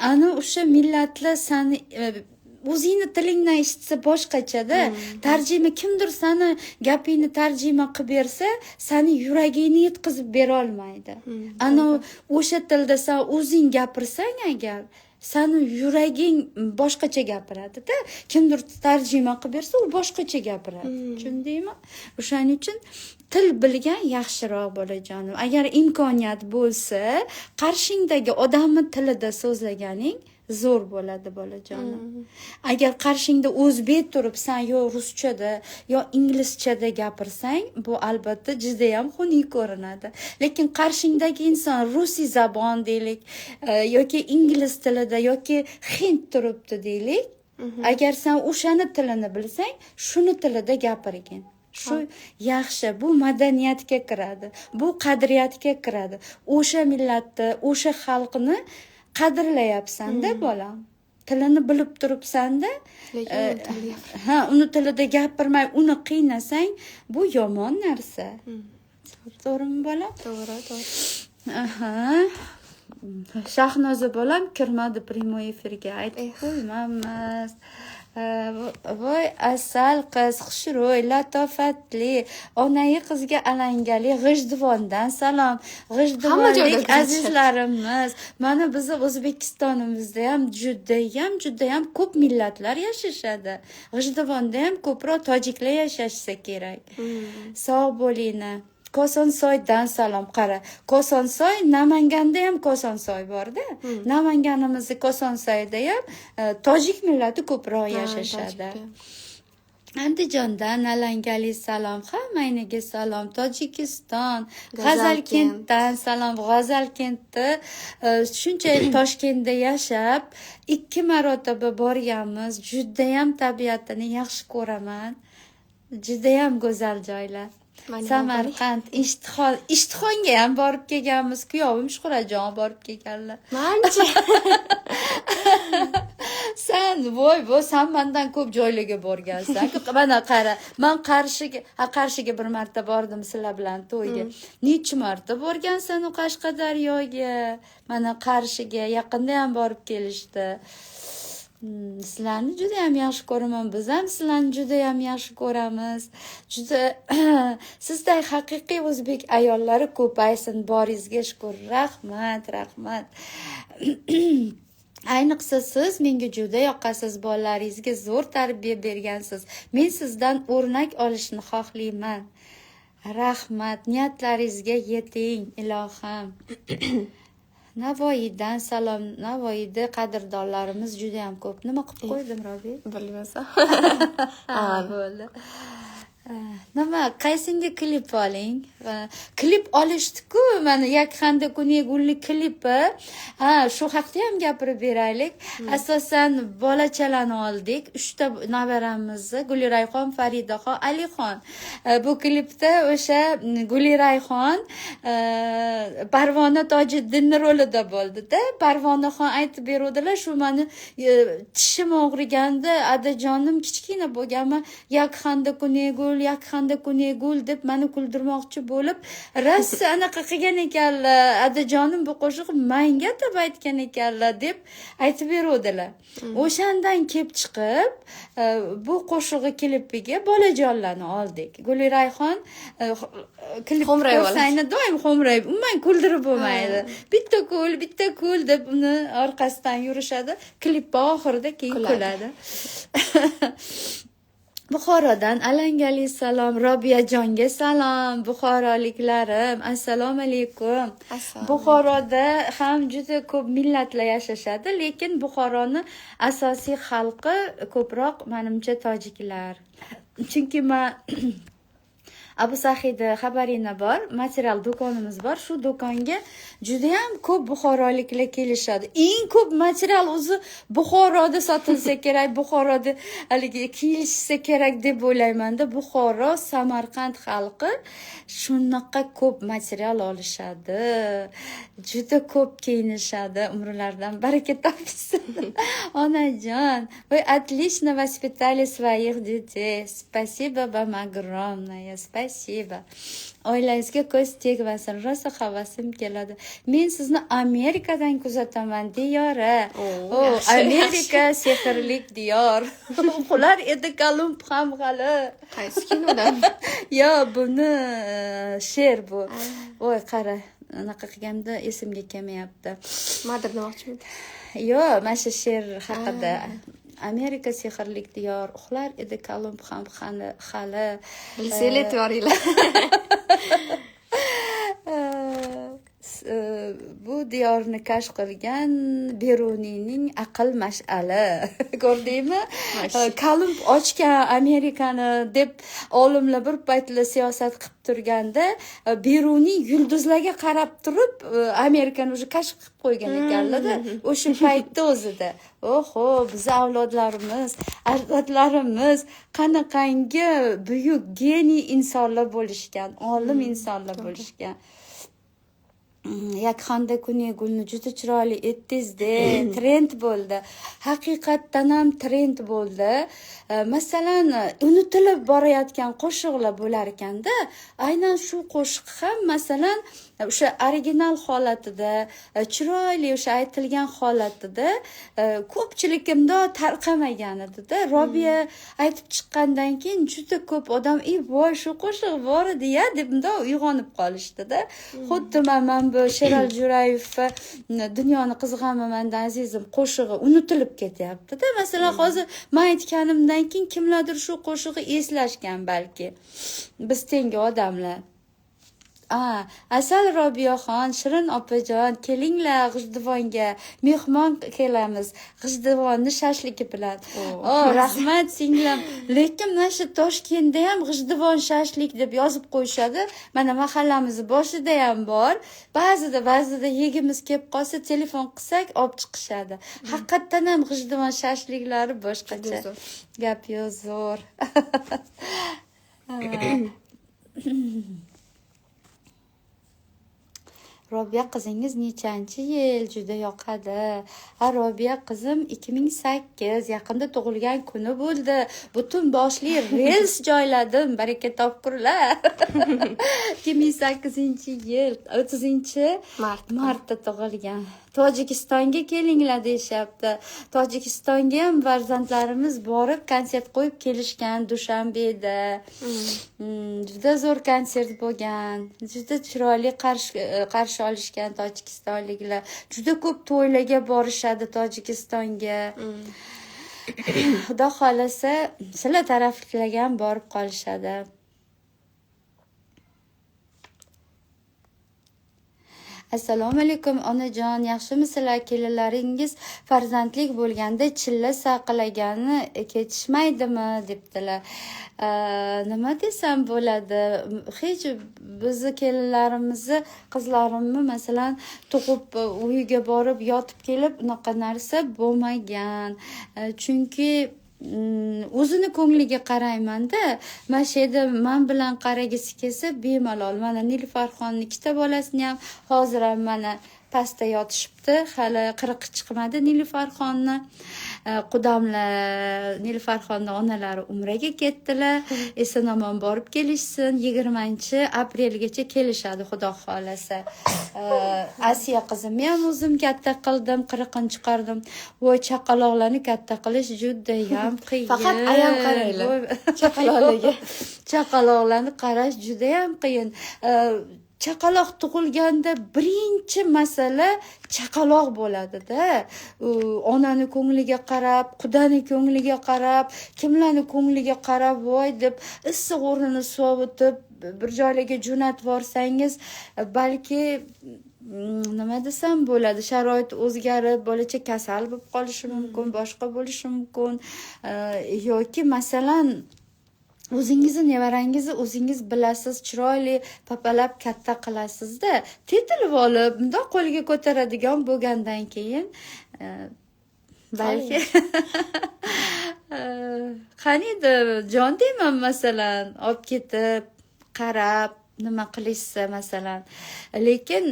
ana o'sha millatlar sani o'zingni tilingdan eshitsa boshqachada. Tarjima, kimdir sani gapingni tarjima qilib bersa, sani yuragingni yetkazib berolmaydi. Ana o'sha tilda san o'zing gapirsang agar, sani yuraging boshqacha gapiradida. Kimdir tarjima qilib bersa, u boshqacha gapiradi. Tushundingmi? O'shaning uchun til bilgan yaxshiroq, bolajonim. Agar imkoniyat bo'lsa, qarshingdagi odamni tilida so'zlaganing zo'r bo'ladi, bolajonim. Agar qarshingda o'zbek turib, san yo ruschada, yo inglizchada gapirsang, bu albatta judayam xunuk ko'rinadi. Lekin qarshingdagi inson rusiy zabon deylik, yoki ingliz tilida, yoki hind turibdi deylik, agar san o'shani tilini bilsang, shuni tilida gapirgin. Shu yaxshi, bu madaniyatga kiradi, bu qadriyatga kiradi. O'sha millatni, o'sha xalqni qadrlayapsan-da, bolam. Tilini bilib turibsan-da. Lekin uni tilida gapir. Ha, uni tilida gapirmay, uni qiynasang, bu yomon narsa. To'g'rimi, bolam? To'g'ri. Aha. Shahnoza bolam kirmadi прямой efirga. Aytib qo'ymamiz. Voy, asal qiz, xushro'y, latofatli, onayi qizga alangali G'ijduvondan salom. Hamma joyda G'ijduvonlik kuzatishadi. Azizlarimiz, mana bizni O'zbekistonimizda ham judayam, judayam ko'p millatlar yashashadi. G'ijduvonda ham ko'proq tojiklar yashashsa kerak. Sog' bo'linglar. Kosonsoydan salom. Qara, Kosonsoy, Namanganda ham Kosonsoy borda. Namanganimizni Kosonsoyda ham tojik millati ko'proq yashashadi. Tojiklar. Andijondan alangali salom, hammanglarga salom. Tojikiston, G'azalkent. G'azalkentdan salom. G'azalkentda shuncha yil Toshkentda yashab, ikki marotaba borganmiz. Judayam tabiatini yaxshi ko'raman. Judayam go'zal joylar. Mana. Samarqand, Ishtixon, Ishtixonga ham borib kelganmiz. Kuyovim Shuhratjon borib kelganlar. Manchi? San, voy, voy, san mandan ko'p joylarga borgansan. Mana qara, man Qarshiga, ha, Qarshiga bir marta bordim sizlar bilan to'yga. Necha marta borgansan u Qashqadaryoga? Mana Qarshiga yaqinda ham borib kelishdi. Sizlarni juda ham yaxshi ko'raman. Biz ham sizlarni juda ham yaxshi ko'ramiz. Juda sizday haqiqiy o'zbek ayollari ko'paysin. Boringizga shukur. Rahmat, rahmat. Ayniqsa siz menga juda yoqasiz, bolalaringizga zo'r tarbiya bergansiz. Men sizdan o'rnak olishni xohlayman. Rahmat, niyatlaringizga yeting, ilohim. Navoiydan salom. Navoiyda qadrdonlarimiz juda ham ko'p. Nima qilib qo'ydim, Robi? Bilmasam. Ha, bo'ldi. Nima, qaysinga klip oling? Klip olishdi-ku, mana Yakxanda Kuni gulli klipi. Ha, shu haqda ham gapirib beraylik. Asosan bolachalarni oldik. Uchta nabiramizni, Gulirayxon, Faridaxon, Alixon. Bu klipda o'sha Gulirayxon Parvona Tojiddinni rolida bo'ldi-da. Parvonaxon aytib beruvdilar, shu mani tishim og'riganda, adajonim kichkina bo'lganman, Yakxanda Kunegul, Yakxanda Kunegul deb mani kuldirmoqchi bo'lib, rosa anaqa qilgan ekanlar. Adajonim, bu qo'shiq manga deb aytgan ekanlar, deb aytib beruvdilar. O'shandan kelib chiqib, bu qo'shig'i klipiga bolajonlarni oldik. Gulirayxon klip Xo'mrayib ko'rsangni doim xo'mrayib, umuman kuldirib bo'lmaydi. Bitta kul, bitta kul deb uni orqasidan yurishadi. Klipni oxirida keyin Kuladi. Kuladi. Buxorodan alangali salom, Robiyajonga salom, buxoroliklarim, assalomu alaykum. Buxoroda ham juda ko'p millatlar yashashadi, lekin Buxoroni asosiy xalqi ko'proq menimcha tojiklar. Chunki men Abu Sahiyda xabarina bor, material do'konimiz bor. Shu do'konga juda ham ko'p buxoroliklar kelishadi. Eng ko'p material o'zi Buxoroda sotilsa kerak, Buxoroda haligi kiyilishsa kerak deb o'ylaymanda. Buxoro, Samarqand xalqi shunaqa ko'p material olishadi. Juda ko'p kiyinishadi, umrlaridan baraka topsin. Onajon, вы отлично воспитали своих детей. Спасибо вам огромное. Спасибо. Oilangizga ko'z tegmasin, rosa havasim keladi. Men sizni Amerikadan kuzataman, Diyora. O, Amerika sehrlik diyor. Uxlar edi Kolumb ham hali. Qaysi kinodan? Yo, buni she'r bu. Voy, qara, anaqa qilganda esimga kelmayapti. Nimadir demoqchimidi? Yo'q, mana shu she'r haqida. Amerika sehrlik diyor, uxlar edi Kolumb ham hali. Bilsanglar aytib yuboringlar. Bu diyorni kashf qilgan Beruniyning aql mash'ali. Ko'rdingmi? Kolumb ochgan Amerikani deb olimlar bir paytlar siyosat qilib turganda, Beruniy yulduzlarga qarab turib Amerikani уже kashf qilib qo'ygan ekanlar-da o'sha paytda o'zida. Oho, biz avlodlarimiz, ajdodlarimiz qanaqangi buyuk geniy insonlar bo'lishgan, olim insonlar bo'lishgan. Yakxonda kuni gulni juda chiroyli etdingizda, trend bo'ldi. Haqiqatdan ham trend bo'ldi. Masalan, unutilib borayotgan qo'shiqlar bo'lar ekanda, aynan shu qo'shiq ham masalan o'sha original holatida, chiroyli o'sha aytilgan holatida ko'pchilikka bundoq tarqamagan edi-da. Robiya aytib chiqqandan keyin juda ko'p odam voy shu qo'shiq bor edi-ya deb bundoq uyg'onib qolishdi-da. Xuddi man bu Sherali Jo'rayev Dunyoni qizg'anmamandan azizim qo'shig'i unutilib ketyapti-da. Masalan, hozir men aytganimdan keyin kimlardir shu qo'shig'i eslashgan balki. Biz tengi odamlar. Asal Robiyaxon, Shirin opajon, kelinglar G'ijduvonga, mehmon kelamiz G'ijduvonni shashligi bilan. O, rahmat singlim. Lekin mana shu Toshkentda ham G'ijduvon shashlik deb yozib qo'yishadi. Mana mahallamiz boshida ham bor. Ba'zida yegimiz kelib qolsa telefon qilsak olib chiqishadi. Haqiqatdan ham G'ijduvon shashliklari boshqacha. Gap yo'q, zo'r. Robiya qizingiz nechanchi yil? Juda yoqadi. Ha, Robiya qizim 2008 yaqinda tug'ilgan kuni bo'ldi. Butun boshli rels joyladim, baraka topkurlar. 2008-yil 30 martda tug'ilgan. Tojikistonga kelinglar deyishyapti. Tojikistonga ham farzandlarimiz borib konsert qo'yib kelishgan Dushanbeda. Juda zo'r konsert bo'lgan. Juda chiroyli qarshi olishgan tojikistonliklar. Juda ko'p to'ylarga borishadi Tojikistonga. Xudo xohlasa, sizlar taraflarga ham borib qolishadi. Assalomu alaykum onajon, yaxshimisizlar? Kelinlaringiz farzandlik bo'lganda chilla saqlagani ketishmaydimi debdilar. Nima desam bo'ladi? Hech bizni kelinlarimizni, qizlarimni masalan tug'ib uyiga borib yotib kelib unaqa narsa bo'lmagan. Chunki o'zini ko'ngliga qaraymanda, mana shu yerda man bilan qaragisi kelsa bemalol. Mana Nilufar-xonni ikkita bolasini ham hozir ham mana pastda yotishibdi, hali 40 chiqmadi Nilufarxonni. Qudamlar Nilufarxonni onalari umraga ketdilar, eson omon borib kelishsin, 20 aprelgacha kelishadi xudo xohlasa. Asiya qizimni ham o'zim katta qildim, 40-ni chiqardim. Voy, chaqaloqlarni katta qilish judayam qiyin. Faqat ayam qaranglar chaqaloqlarga. Chaqaloqlarni qarash judayam qiyin. Chaqaloq tug'ilganda birinchi masala chaqaloq bo'ladida. Onani ko'ngliga qarab, qudani ko'ngliga qarab, kimlarni ko'ngliga qarab, voy deb issiq o'rnini sovutib bir joylarga jo'natib yuborsangiz, balki nima desam bo'ladi, sharoit o'zgarib, bolacha kasal bo'lib qolishi mumkin, boshqa bo'lishi mumkin. Yoki masalan o'zingizni nevarangizni o'zingiz bilasiz, chiroyli papalab katta qilasizda, tetilib olib bundoq qo'lga ko'taradigan bo'lgandan keyin balki qaniydi jon deyman, masalan, olib ketib qarab nima qilishsa masalan. Lekin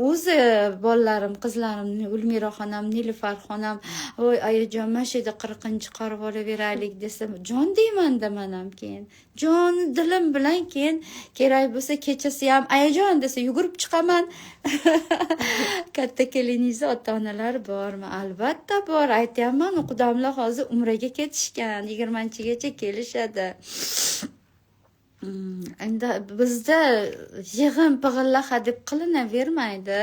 o'zi bolalarim, qizlarim, Gulmiraxonam, Nilufar-xonam, voy ayajon, mana shu yerda qirqini chiqarib olaveraylik desam, jon deymanda man ham keyin. Jon dilim bilan keyin kerak bo'lsa kechasi ham ayajon desa yugurib chiqaman. Katta keliningizni ota-onalari bormi? Albatta bor. Aytyapman, qudamlar hozir umraga ketishgan, 20-gacha kelishadi. Endi bizda yig'in pig'illa deb qilinavermaydi.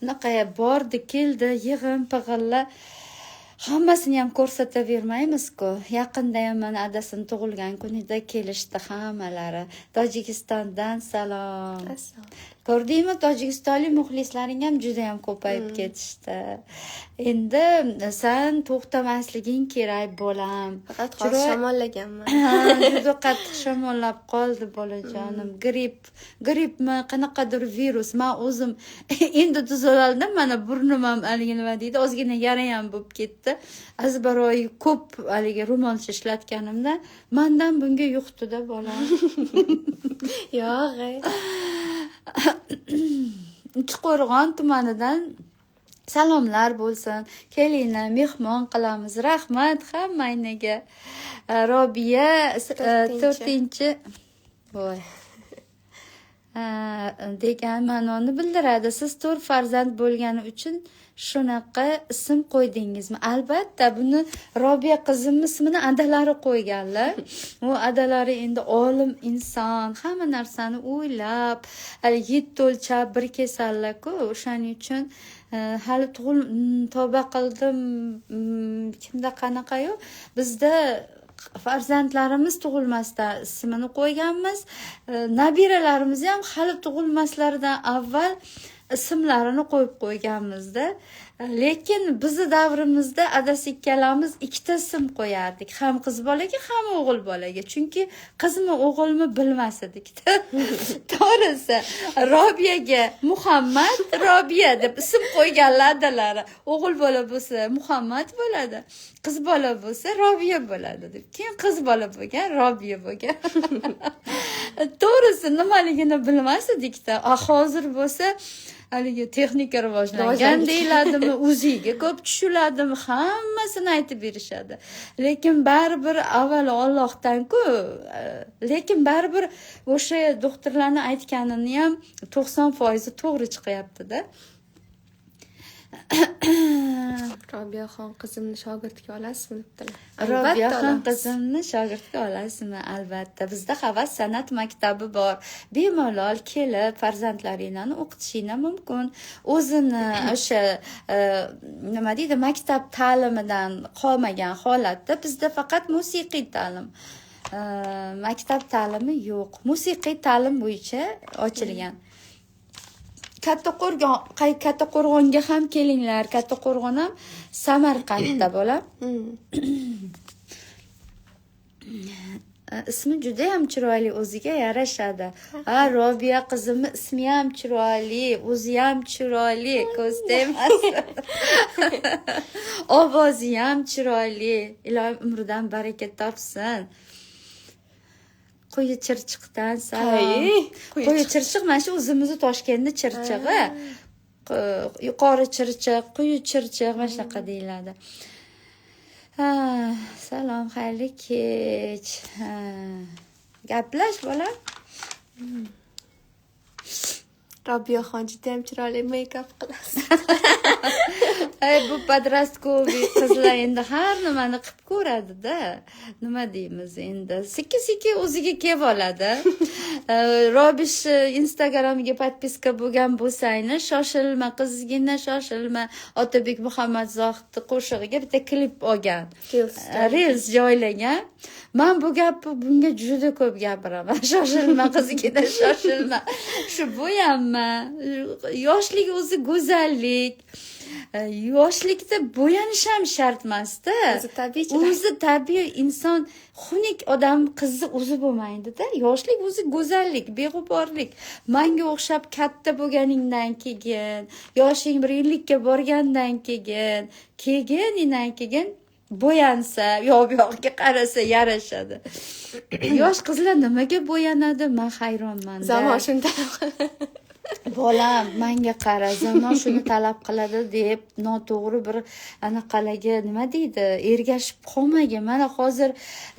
Unaqa bordi, keldi, yig'in pig'illa hammasini ham ko'rsatavermaymiz-ku. Yaqinda ham mana adasini tug'ilgan kunida kelishdi hammalari. Tojikistondan salom. Ko'rdingmi, tojikistonlik muxlislaring ham juda ham ko'payib ketishdi. Endi san to'xtamasliging kerak, bolam. Faqat hozir shamollaganman. Juda qattiq shamollab qoldi bolajonim. Gripp, grippmi, qanaqadir virus. Men o'zim endi tuzaldim, mana burnim ham haligi nima deydi, ozgina yara ham bo'lib ketdi. Azbaroyi ko'p haligi ro'molcha ishlatganimda mandan bunga yuqdi-da bolam. Yo'q. Uchqo'rg'on tumanidan salomlar bo'lsin. Kelinglar, mehmon qilamiz. Rahmat hammanglarga. Robiya 4-chi voy degan ma'noni bildiradi. Siz 4 farzand bo'lgani uchun shunaqa ism qo'ydingizmi? Albatta, buni Robiya qizimni ismini adalari qo'yganlar. U adalari endi olim inson, hamma narsani o'ylab, hali 7 o'lchab bir kesallar-ku, o'shaning uchun hali tavba qildim, kimda qanaqa yo'q. Bizda farzandlarimiz tug'ilmasdan ismini qo'yganmiz. Nabiralarimiz ham hali tug'ilmaslaridan avval ismlarini qo'yib qo'yganmizda. Lekin bizni davrimizda adasi ikkalamiz ikkita ism qo'yardik, ham qiz bolaga, ham o'g'il bolaga. Chunki qizmi o'g'ilmi bilmas edik-da. To'g'risi, Robiyaga Muhammad, Robiya deb ism qo'yganlar adalari. O'g'il bola bo'lsa Muhammad bo'ladi, qiz bola bo'lsa Robiya bo'ladi deb. Keyin qiz bola bo'lgan, Robiya bo'lgan. To'g'risi nimaligini bilmas edik-da. Hozir bo'lsa haligi texnika rivojlangan deyiladimi, o'ziga ko'p tushiladimi, hammasini aytib berishadi. Lekin baribir avvalo Allohdan-ku, lekin baribir o'sha doktorlarning aytganini ham 90% to'g'ri chiqyapti-da. Robiyaxon qizimni shogirdga olasizmi debdilar. Robiyaxon qizimni shogirdga olasizmi? Albatta. Bizda Havas san'at maktabi bor. Bemalol kelib farzandlaringni o'qitishinglar mumkin. O'zini o'sha nima deydi, maktab ta'limidan qolmagan holatda bizda faqat musiqiy ta'lim. Maktab ta'limi yo'q. Musiqiy ta'lim bo'yicha ochilgan. Kattaqo'rg'onga ham kelinglar. Kattaqo'rg'on ham Samarqandda bolam. Ismi juda ham chiroyli, o'ziga yarashadi. Ha, Robiya qizimni ismi ham chiroyli, o'zi ham chiroyli, ko'z tegmasin. Ovozi ham chiroyli. Ilohim umridan baraka topsin. Quyi Chirchiqdan salom. Quyi Chirchiq mana shu o'zimizni Toshkentning Chirchig'i. Yuqori Chirchiq, Quyi Chirchiq mana shunaqa deyiladi. Ha, salom, xayrli kech. Gaplash bola. Robiyaxon, judayam chiroyli make-up qilasiz. Ay, bu подростковый qizlar endi har nimani qilib ko'radida, nima deymiz endi, sekin sekin o'ziga kelib oladi. Robish Instagramiga подписка bo'lgan bo'lsangni, "Shoshilma, qizgina, shoshilma", Otabek Muhammad Zohidni qo'shig'iga bitta klip olgan, reels joylagan. Man bu gapni bunga juda ko'p gapiraman: "Shoshilma, qizgina, shoshilma, shu bo'yanma, yoshlik o'zi go'zallik, yoshlikda bo'yanish ham shart emasda." O'zi tabiiy. O'zi tabiiy inson, xunuk odam qizni o'zi bo'lmaydida. Yoshlik o'zi go'zallik, beg'uborlik. Manga o'xshab katta bo'lganingdan keyin, yoshing bir 50ga borgandan keyin bo'yansa, yo bu yog'iga qarasa yarashadi. Yosh qizlar nimaga bo'yanadi, man hayronman. Zamon shuni talab. Bolam, manga qara, zamon shuni talab qiladi deb noto'g'ri bir anaqalarga, nima deydi, ergashib qolmagin. Mana hozir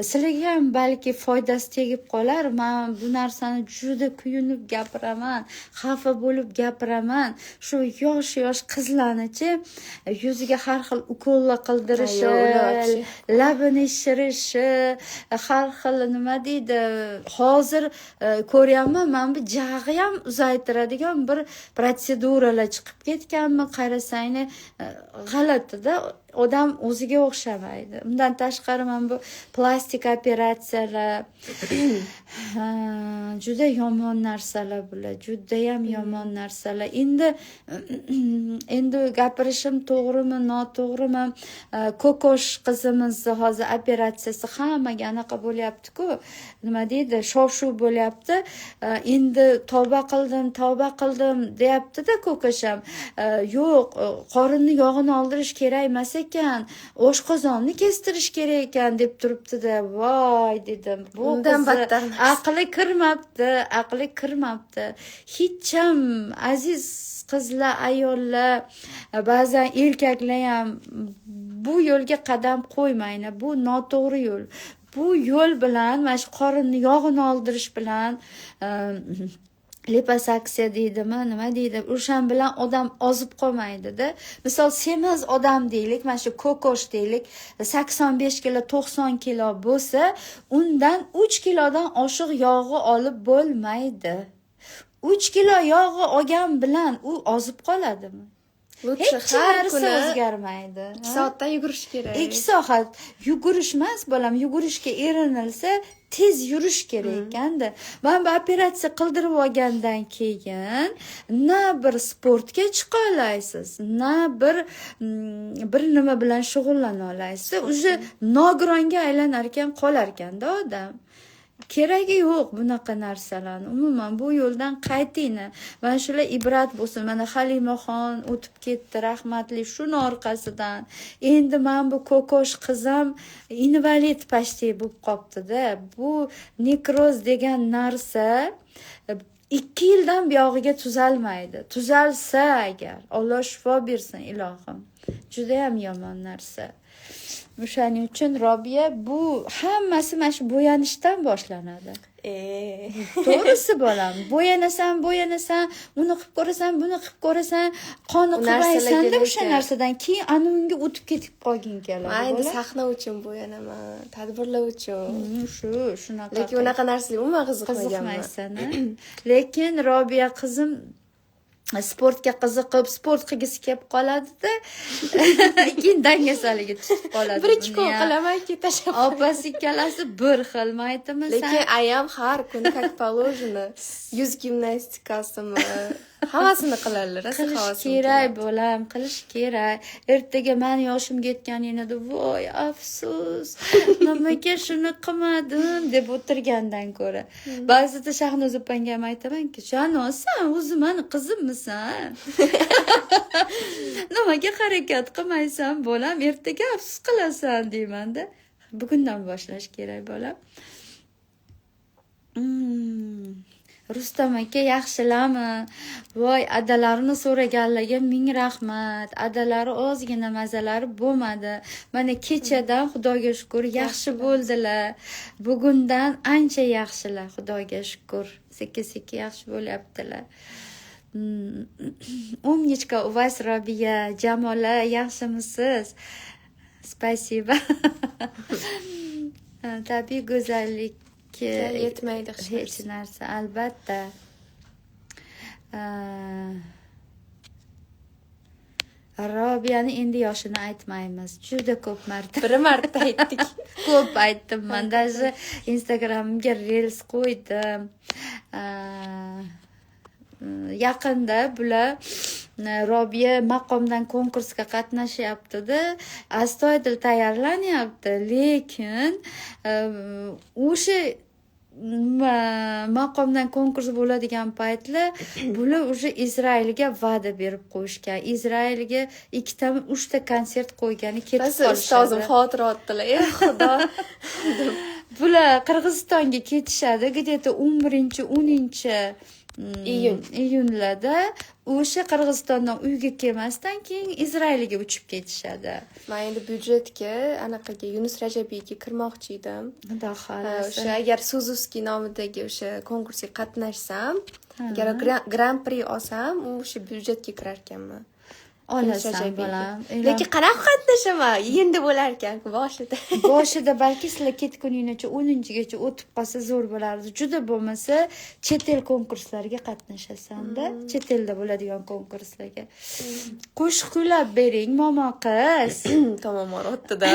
sizlarga ham balki foydasi tegib qolar. Man bu narsani juda kuyunib gapiraman, xafa bo'lib gapiraman. Shu yosh yosh qizlarnichi yuziga har xil ukollar qildirishi, labini shishirishi, har xil, nima deydi, hozir ko'ryapman, mana bu jag'i ham uzaytiradigan bir protseduralar chiqib ketganmi, qarasangni g'alatida, odam o'ziga o'xshamaydi. Undan tashqari, mana bu plastik operatsiyalar juda yomon narsalar bular, judayam yomon narsalar. Endi gapirishim to'g'rimi, noto'g'rimi, Kokosh qizimizni hozir operatsiyasi hammaga anaqa bo'lyaptiku, nima deydi, shov shuv bo'lyapti. Endi "Tavba qildim, tavba qildim", deyaptida Kokosh ham. Yo'q, qorinni yog'ini oldirish kerak emas ekan, oshqozonni kestirish kerak ekan, deb turibdida. Voy, dedim, bu Undan qizni battar narsa. aqli kirmabdi, aqli kirmabdi hecham. Aziz qizlar, ayollar, ba'zan erkaklar ham, bu yo'lga qadam qo'ymanglar, bu noto'g'ri yo'l. Bu yo'l bilan, mana shu qorinni yog'ini oldirish bilan, liposaksiya deydimi, nima deydi, o'shan bilan odam ozib qolmaydida. Misol, semiz odam deylik, mana shu Kokosh deylik, 85 kilo, 90 kilo bo'lsa, undan 3 kilodan oshiq yog'i olib bo'lmaydi. 3 kilo yog'i olgan bilan u ozib qoladimi? Лучше Hech har narsa kuni o'zgarmaydi. 2 soatdan yugurish kerak. 2 soat yugurish emas, bolam, yugurishga erinilsa, tez yurish kerak ekanda. Mana bu operatsiya qildirib olgandan keyin na bir sportga chiqa olasiz, na bir nima bilan shug'ullana olasiz. Уже nogironga aylanar ekan, qolar ekanda odam. Keragi yo'q bunaqa narsalarni, umuman bu yo'ldan qaytinglar. Mana shular ibrat bo'lsin. Mana Halimaxon o'tib ketdi rahmatli shuni orqasidan. Endi mana bu Kokosh qizam invalid почти bo'lib qolibdida. Bu nekroz degan narsa 2 yildan buyog'iga tuzalmaydi, tuzalsa agar. Alloh shifo bersin, ilohim, judayam yomon narsa. O'shaning uchun, Robiya, bu hammasi mana shu bo'yanishdan boshlanadi. To'g'risi, bolam, bo'yanasan, bo'yanasan, uni qilib ko'rasan, buni qilib ko'rasan, qoniqmaysanda o'sha narsadan, keyin ana unga o'tib ketib qolging keladi. Man endi bolam. sahna uchun bo'yanaman, tadbirlar uchun. Shu shunaqa. Lekin unaqa narsaga umuman qiziqmaganman. Qiziqmaysan, a? Lekin Robiya qizim sportga qiziqib, sport qilgisi kelib qoladida, keyin dangasaligi tutib qoladi. Bir ikki kun Buni ham. qilaman, keyin tashlab. Opasi ikkalasi bir xil, man aytaman, Lekin san ayam har kuni, как положено, yuz gimnastikasimi, hammasini qiladilar, rosa Qilish havasim kerak, keladi. bolam, qilish kerak. Ertaga mani yoshimga yetganingda, "Voy, afsus, nimaga shuni qilmadim", deb o'tirgandan ko'ra. Ba'zida Shahnoz opangga ham aytamanki, "Shahnoz, san o'zi mani qizimmisan, nimaga harakat qilmaysan, bolam? Ertaga afsus qilasan", deymanda. Bugundan boshlash kerak, bolam. Rustam aka yaxshilarmi? Voy, adalarini so'raganlarga ming rahmat. Adalari ozgina mazalari bo'lmadi. Mana kechadan, Xudoga shukur, yaxshi bo'ldilar. Bugundan ancha yaxshilar, Xudoga shukur. Sekin sekin yaxshi bo'lyaptilar. Умничка у вас, Robiya. Jamola, yaxshimisiz? Спасибо. Tabiiy go'zallikka yetmaydi hech narsa, albatta. Robiyani endi yoshini aytmaymiz. Juda ko'p marta. Bir marta aytdik. Ko'p aytdim man. Даже Instagramga reels qo'ydim. Yaqinda bular Robiya maqomdan konkursga qatnashyapti-da, astoydil tayyorlanyapti, lekin o'sha maqomdan konkurs bo'ladigan paytlar bular уже Izrailga va'da berib qo'yishgan. Izrailga 2tami 3ta konsert qo'ygani ketib qolishadi. Ustozim xavotir oldilar. Ey Xudo. Bular Qirg'izistonga ketishadi, где-то 11-10 iyunlarda o'sha Qirg'izistondan uyga kelmasdan keyin Izrailga uchib ketishadi. Men endi byudjetga anaqaga Yunus Rajabiyga kirmoqchi edim. Xudo xohlasa. O'sha agar Suzuki nomidagi o'sha konkursga qatnashsam, agar Gran-pri olsam, u o'sha byudjetga kirar ekanman. Olasan bolam. Lekin qanaqa qatnashaman? Endi bo'lar ekan boshida. Boshida balki sizlar ketguningizcha 10-gacha o'tib qolsa zo'r bo'lardi. Juda bo'lmasa chet el konkurslariga qatnashasan-da, chet elda bo'ladigan konkurslarga. Qo'shiq kuylab bering, momo qiz. Tamom, o'tdi-da.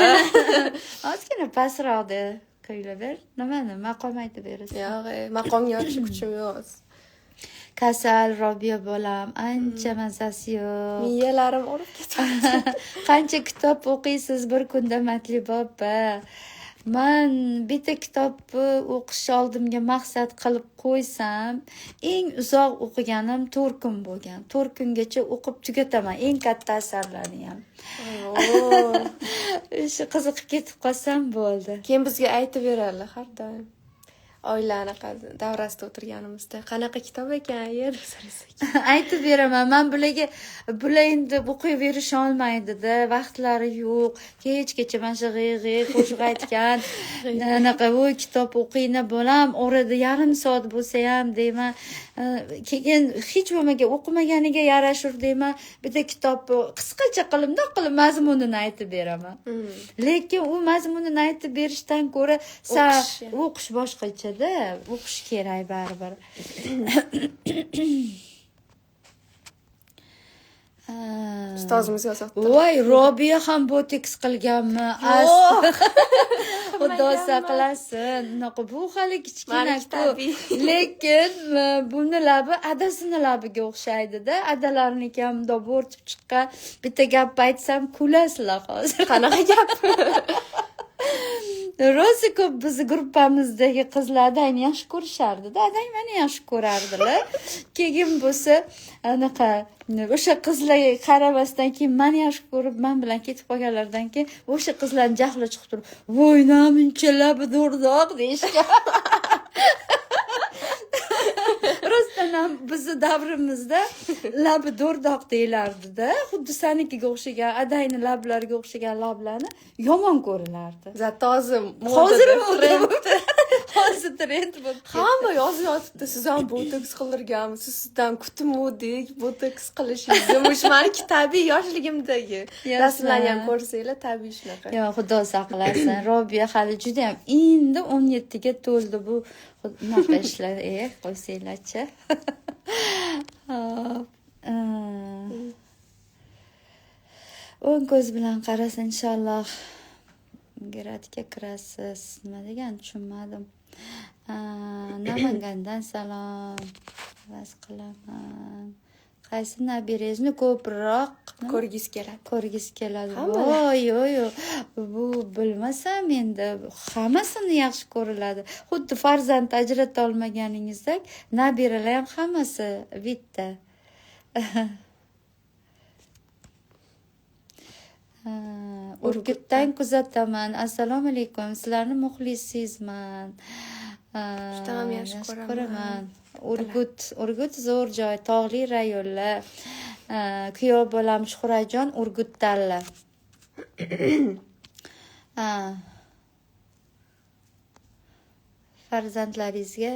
Ozgina pastroqda kuylab ber. Nimani? Maqom aytib berasan. Yo'q, maqomga yorishib kuchim yo'q. Kasal Robiya bolam, ancha mazasi yo'q. Miyalarim og'rib ketyapti. Qancha kitob o'qiysiz bir kunda, Matluba opa? Man bitta kitobni o'qish oldimga maqsad qilib qo'ysam, eng uzoq o'qiganim 4 kun bo'lgan. 4 kungacha o'qib tugataman eng katta asarlarni ham. O'sha qiziqib ketib qolsam bo'ldi. Keyin bizga aytib beradilar har doim. Oila anaqa davrasida o'tirganimizda qanaqa kitob ekan, deb so'rasak. Aytib beraman. Men bularga, bular endi o'qiyverish olmaydi-da, vaqtlari yo'q. Kechgacha mana shu g'ey-g'ey qo'shiq aytgan, anaqa voy kitob o'qiyna bolam, orada yarim soat bo'lsa ham deyman. Keyin hech bo'lmagan o'qimaganiga yarashur deyman. Bitta kitobni qisqacha qilib, bundoq qilib mazmunini aytib beraman. Lekin u mazmunini aytib berishdan ko'ra o'qish boshqacha. O'qish kerak baribir. Ustozimiz yozibdi. Voy, Robiya ham botoks qilganmi? Yo'q. Xudo saqlasin. Unaqa bu hali kichkina-ku. Lekin buni labi adasini labiga o'xshaydi-da. Adalarniki ham bundoq bo'rtib chiqqan. Bitta gap aytsam kulasizlar hozir. Qanaqa gap? Rosa ko'p bizni gruppamizdagi qizlar adangni yaxshi ko'rishardi-da, adang meni yaxshi ko'rardilar. Keyin bo'lsa anaqa o'sha qizlarga qaramasdan keyin meni yaxshi ko'rib, men bilan ketib qolganlardan keyin o'sha qizlarning jahli chiqib turib, "Voy, namuncha labi do'rdoq" deyishgan. Rostdan ham bizni davrimizda labi do'rdoq deyilardi-da. Xuddi sanikiga o'xshagan, adayni lablariga o'xshagan lablarni yomon ko'rilardi. Zato hozir hozir trend bo'lib ketdi. Hamma yozib yotibdi, siz ham botoks qildirganmisiz? Sizdan kutmovdik botoks qilishingizni. O'sha meniki tabiiy yoshligimdagi rasmlarni ham ko'rsanglar, tabiiy shunaqa. Yo'q, Xudo saqlasin. Robiya hali juda ham endi 17 ga to'ldi bu. Unaqa ishlar, qo'ysanglarchi. Hop. O'ng ko'z bilan qarasa inshaalloh gradga kirasiz. Nima degan tushunmadim. Namangandan salom. Havas qilaman. Qaysi nabirangizni ko'proq ko'rgisi keladi? Ko'rgisi keladi. Voy, yo'q, bu bilmasam endi hammasini yaxshi ko'riladi. Xuddi farzand ajrata olmaganingizdek, nabiralar ham hammasi bitta. Urgutdan kuzataman. Assalomu alaykum. Sizlarni muxlisingizman. Juda ham yaxshi ko'raman. Urgut, Urgut zo'r joy, tog'li rayonlar. Kuyov bolam Shuhratjon Urgutdanlar. Farzandlaringizga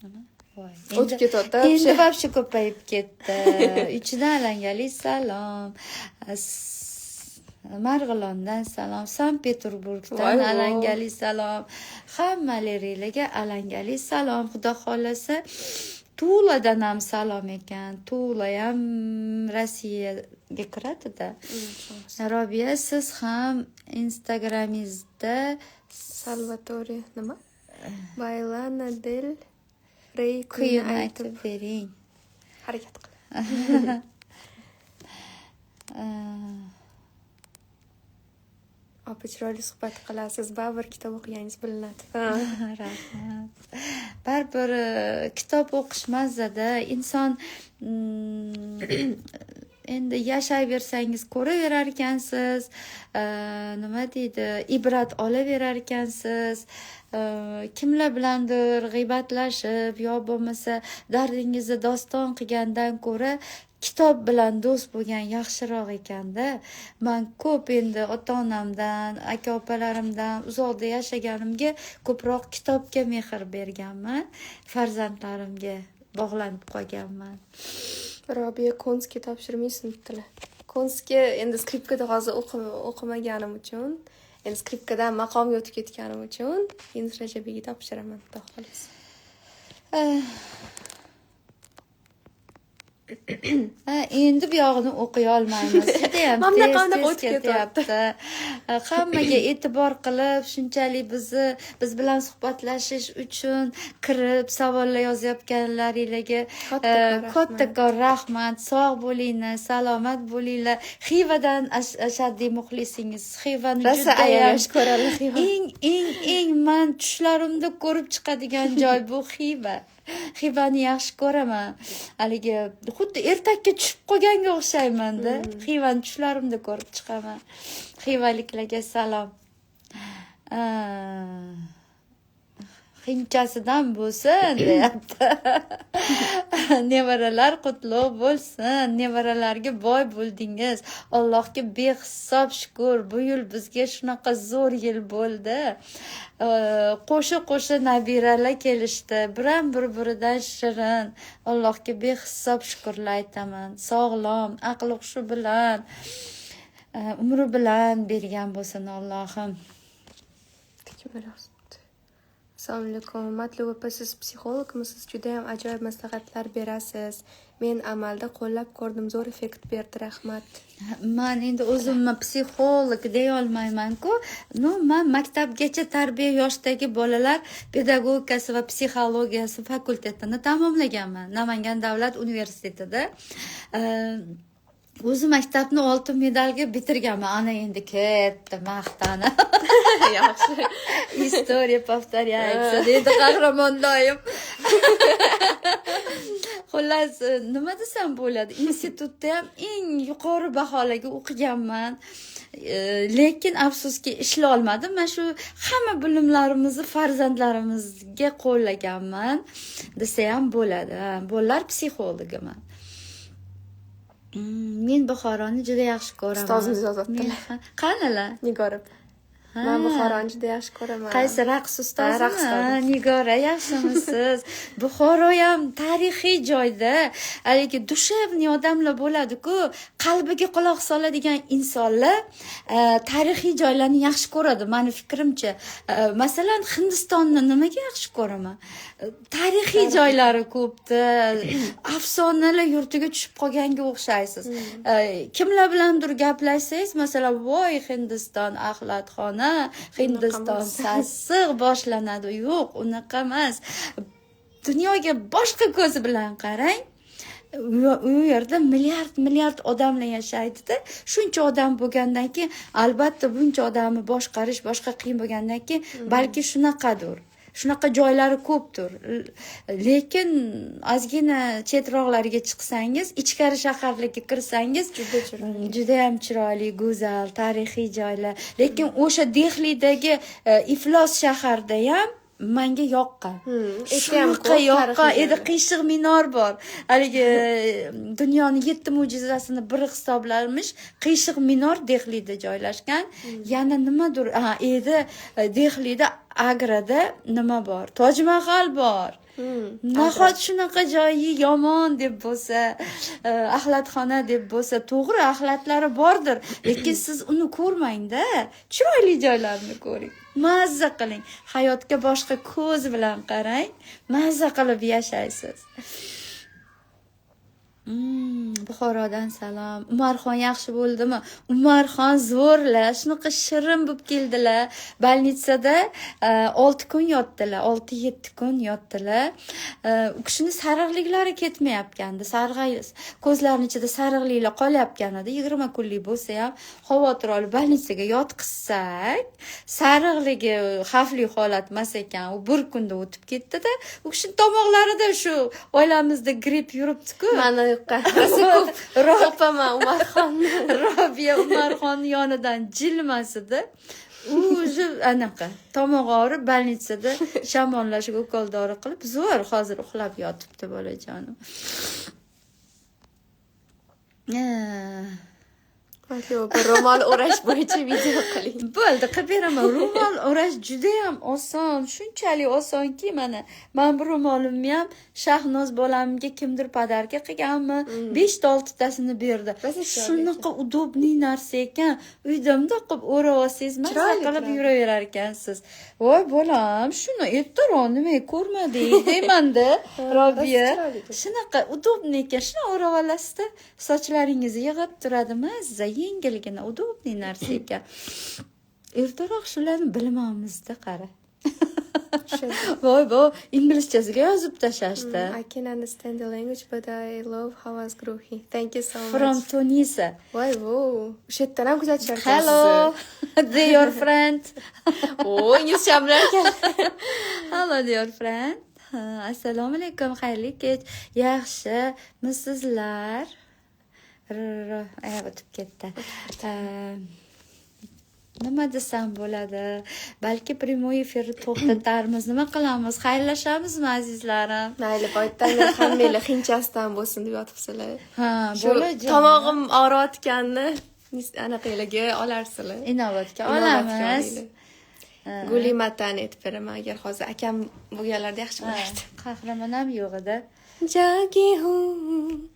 nima? Voy, O'tib ketyapti. Endi вообще ko'payib ketdi. Uchidan alangali salom. Marg'ilondan salom, Sankt Peterburgdan Voy, voy. alangali salom. Hammalaringlarga alangali salom. Xudo xohlasa, Tuladan ham salom ekan. Tula ham Rossiyaga kiradida. Robiya, siz ham Instagramingizda Salvatore nima? By Lana Del Rey kuyini kuyini aytib aytib bering. Harakat qil. Opa, chiroyli suhbat qilasiz. Baribir kitob o'qiganingiz bilinadi. Rahmat. Baribir kitob o'qish mazzada. Inson endi yashayversangiz ko'raverar ekansiz, nima deydi, ibrat olaverar ekansiz. Kimlar bilandir g'iybatlashib yo bo'lmasa dardingizni doston qilgandan ko'ra kitob bilan do'st bo'lgan yaxshiroq ekanda. Man ko'p endi ota onamdan, aka opalarimdan uzoqda yashaganimga ko'proq kitobga mehr berganman, farzandlarimga bog'lanib qolganman. Robiya, Konskiy topshirmaysizmi debdilar. Konskiy endi skripkada hozir o'qimaganim uchun, endi skripkadan maqomga o'tib ketganim uchun Yunus Rajabiyga topshiraman, xudo xohlasa. Ha, endi bu yog'ini o'qiy olmaymiz. Judayam Mana tez bunaqa tez o'tib ketyapti. ketyapti. Hammaga e'tibor qilib, shunchalik biz bilan suhbatlashish uchun kirib savollar yozayotganlaringlarga Kattakon rahmat. Kattakon rahmat. Sog' bo'linglar, salomat bo'linglar. Xivadan ashaddiy muxlisingiz. Xivani Rosa judayam ayam ko'radi Xiva. Eng, eng, eng man tushlarimda ko'rib chiqadigan joy bu Xiva. Xivani yaxshi ko'raman. Haligi xuddi ertakka tushib qolganga o'xshayman-da. Xivani tushlarimda ko'rib chiqaman. Xivaliklarga salom. Hindchasidan bo'lsin deyapti. Nevaralar qutlug' bo'lsin. Nevaralarga boy bo'ldingiz. Allohga behisob shukr. Bu yil bizga shunaqa zo'r yil bo'ldi. Qo'sha-qo'sha nabiralar kelishdi. Biram bir-biridan shirin. Allohga behisob shukrlar aytaman. Sog'lom, aql hushi bilan, umri bilan bergan bo'lsin Allohim. Kimlar yozibdi? Assalomu alaykum. Matluba opa, siz psixologmisiz? Juda ham ajoyib maslahatlar berasiz. Men amalda qo'llab ko'rdim, zo'r effekt berdi, rahmat. Man endi o'zimni psixolog deya olmayman-ku. No, man maktabgacha tarbiya yoshdagi bolalar pedagogikasi va psixologiyasi fakultetini tamomlaganman Namangan davlat universitetida. O'zi maktabni oltin medalga bitirganman. Ana endi ketdi maqtani. Yaxshi. История повторяется, deydi qahramon doim. Xullas, nima desam bo'ladi? Institutda ham eng yuqori baholarga o'qiganman. Lekin afsuski ishlay olmadim. Men shu hamma bilimlarimizni farzandlarimizga qo'llaganman desa ham bo'ladi. Ha, bolalar psixologiman. Men Buxoroni juda yaxshi ko'raman. Ustozimiz yozibdilar. Men qanilar? Nigora. Ha. Men Buxoroni juda yaxshi ko'raman. Qaysi raqs ustozimi? Ha, raqs ustozi. Ha, Nigora, yaxshimisiz? Buxoro ham tarixiy joyda. Haligi dushevniy odamlar bo'ladi-ku, qalbiga quloq soladigan insonlar, tarixiy joylarni yaxshi ko'radi, mani fikrimcha. Masalan, Hindistonni nimaga yaxshi ko'raman? Tarixiy joylari ko'pda, afsonalar yurtiga tushib qolganga o'xshaysiz. Kimlar bilandir gaplashsangiz, masalan, voy Hindiston axlatxona, Hindiston sassiq boshlanadi. Yo'q, unaqa emas. Dunyoga boshqa ko'zi bilan qarang. U yerda milliard milliard odamlar yashaydida. Shuncha odam bo'lgandan keyin albatta buncha odamni boshqarish boshqa qiyin bo'lgandan keyin balki shunaqadir. Shunaqa joylari ko'pdir. Lekin ozgina chetroqlarga chiqsangiz, ichkari shaharlarga kirsangiz, juda chiroyli. Juda ham chiroyli, go'zal, tarixiy joylar. Lekin o'sha Dehlidagi iflos shaharda ham menga yoqqan. Aytgan Shunaqa ko'p yoqqan. tarixiy Endi joylar. Qiyshiq minor bor. Haligi dunyoni 7 mo'jizasini biri hisoblanmish Qiyshiq minor Dehlida joylashgan. Yana nimadir, ha, endi Dehlida Agrada nima bor? Toj Mahal bor. Nahot shunaqa joyi yomon deb bo'lsa, axlatxona deb bo'lsa, to'g'ri, axlatlari bordir, lekin siz uni ko'rmangda, chiroyli joylarini ko'ring, mazza qiling, hayotga boshqa ko'z bilan qarang, mazza qilib yashaysiz. Buxorodan salom. Umarxon yaxshi bo'ldimi? Umarxon zo'rlar, shunaqa shirin bo'lib keldilar. Больница da 6 kun yotdilar, 6-7 kun yotdilar. U kishini sariqliklari ketmayotgandi. Sarg'ay ko'zlarining ichida sariqliklar qolyapgan edi. 20 kunlik bo'lsa ham xavotir olib больница ga yotqizsak, sariqligi xavfli holat emas ekan. U bir kunda o'tib ketdi-da. U kishini tomoqlarida shu oilamizda gripp yuribdi-ku. Mana yoqqa rosa ko'p o'paman Umarxonni. Robiya Umarxonni yonidan jilmasida u уже anaqa tomog'i og'rib, больница da shamollashga ukol dori qilib, zo'r hozir uxlab yotibdi bolajonim. Bir ro'mol o'rash bo'yicha video qiling. Bo'ldi, qilib beraman. Ro'mol o'rash judayam oson, shunchalik osonki, mana man bu ro'molimni ham Shahnoz bolamga kimdir подарка qilganmi, 5 ta 6 tasini berdi. Rosa chiroyli. Shunaqa удобный narsa ekan. Uyda bundoq qilib o'rab olsangiz, mazza Chiroyli qilib turadi. yuraverar ekansiz. Voy bolam, shuni ertaroq nimaga ko'rmadik deymanda, Robiya. Rosa chiroyli turadi. Shunaqa удобный ekan, shuni o'rab olasizda, sochlaringizni yig'ib turadi, mazza, yengilgina, удобный narsa ekan. Ertaroq shularni bilmamizda, qara. Voy, bu inglizchasiga yozib tashlashdi. I can understand the language, but I love Havas Guruhi. Thank you so much. From Tunisia. Voy, vo. O'sha yerdan ham kuzatishar ekan. Hello, dear friend. O, inglizcha bilar ekan. Hello, dear friend. Ha, assalomu alaykum, xayrli kech. Yaxshimisizlar? O'tib ketdi. Nima desam bo'ladi? Balki прямой efirni to'xtatarmiz. Nima qilamiz? Xayrlashamizmi, azizlarim? Mayli, boyatdan beri hammanglar hindchasidan bo'lsin deb yotibsizlar. Ha, Shu bolajon. tomog'im og'riyotganini anaqalarga olarsizlar. Inobatga Inobatga olamiz. olinglar. Guli matani aytib beraman, agar hozir akam bo'lganlarida yaxshi bo'lardi. Qahramon ham yo'q edi. जागी हूँ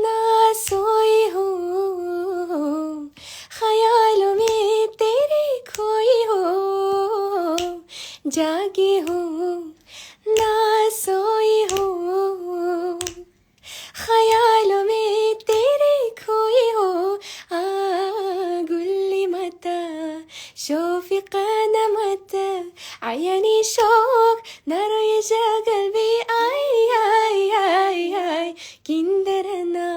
ना सोई हूँ, ख्यालों में तेरे खोई हूँ। जागी हूँ ना सोई हूँ, ख्यालों में तेरे खोई हूँ। आ قولي متى شوفي انا متى عيني شوق نار يجا قلبي اي اي اي اي كندرنا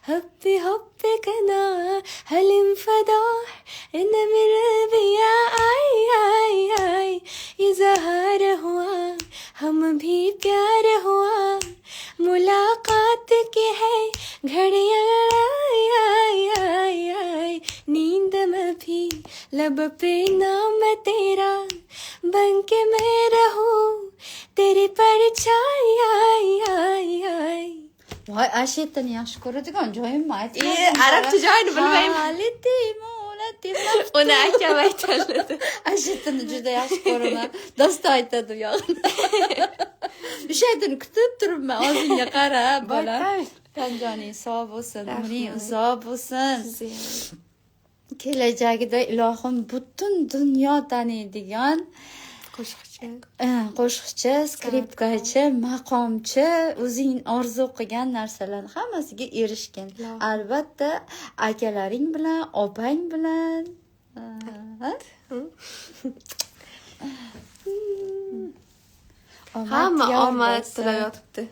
حبي حبك انا هل انفضح ان من ربيع اي اي اي इजहार हुआ हम भी प्यार हुआ मुलाकात की है घड़ियां आई आई आई आई नींद में भी लब पे नाम तेरा बन के मैं रहूं तेरी परछाई आई आई आई. Voy, ashetini yaxshi ko'radigan joyimni aytmadim. E, arabcha joyini bilmayman. Uni akam aytadi. Ashetini juda yaxshi ko'raman. Do'sti aytadi u yog'ini. O'sha aytini kutib turibman, og'zingga qarab, bolam. Tan joning sog' bo'lsin, umring Rahmat. uzoq bo'lsin. Sizni ham. Kelajagida ilohim butun dunyo taniydigan qo'shiqchi, qo'shiqchi, skripkachi, maqomchi, o'zing orzu qilgan narsalarni hammasiga erishgin. Ilohim. Albatta, akalaring bilan, opang bilan. Ha? Omad Hamma yor omad bo'lsin. tilab yotibdi.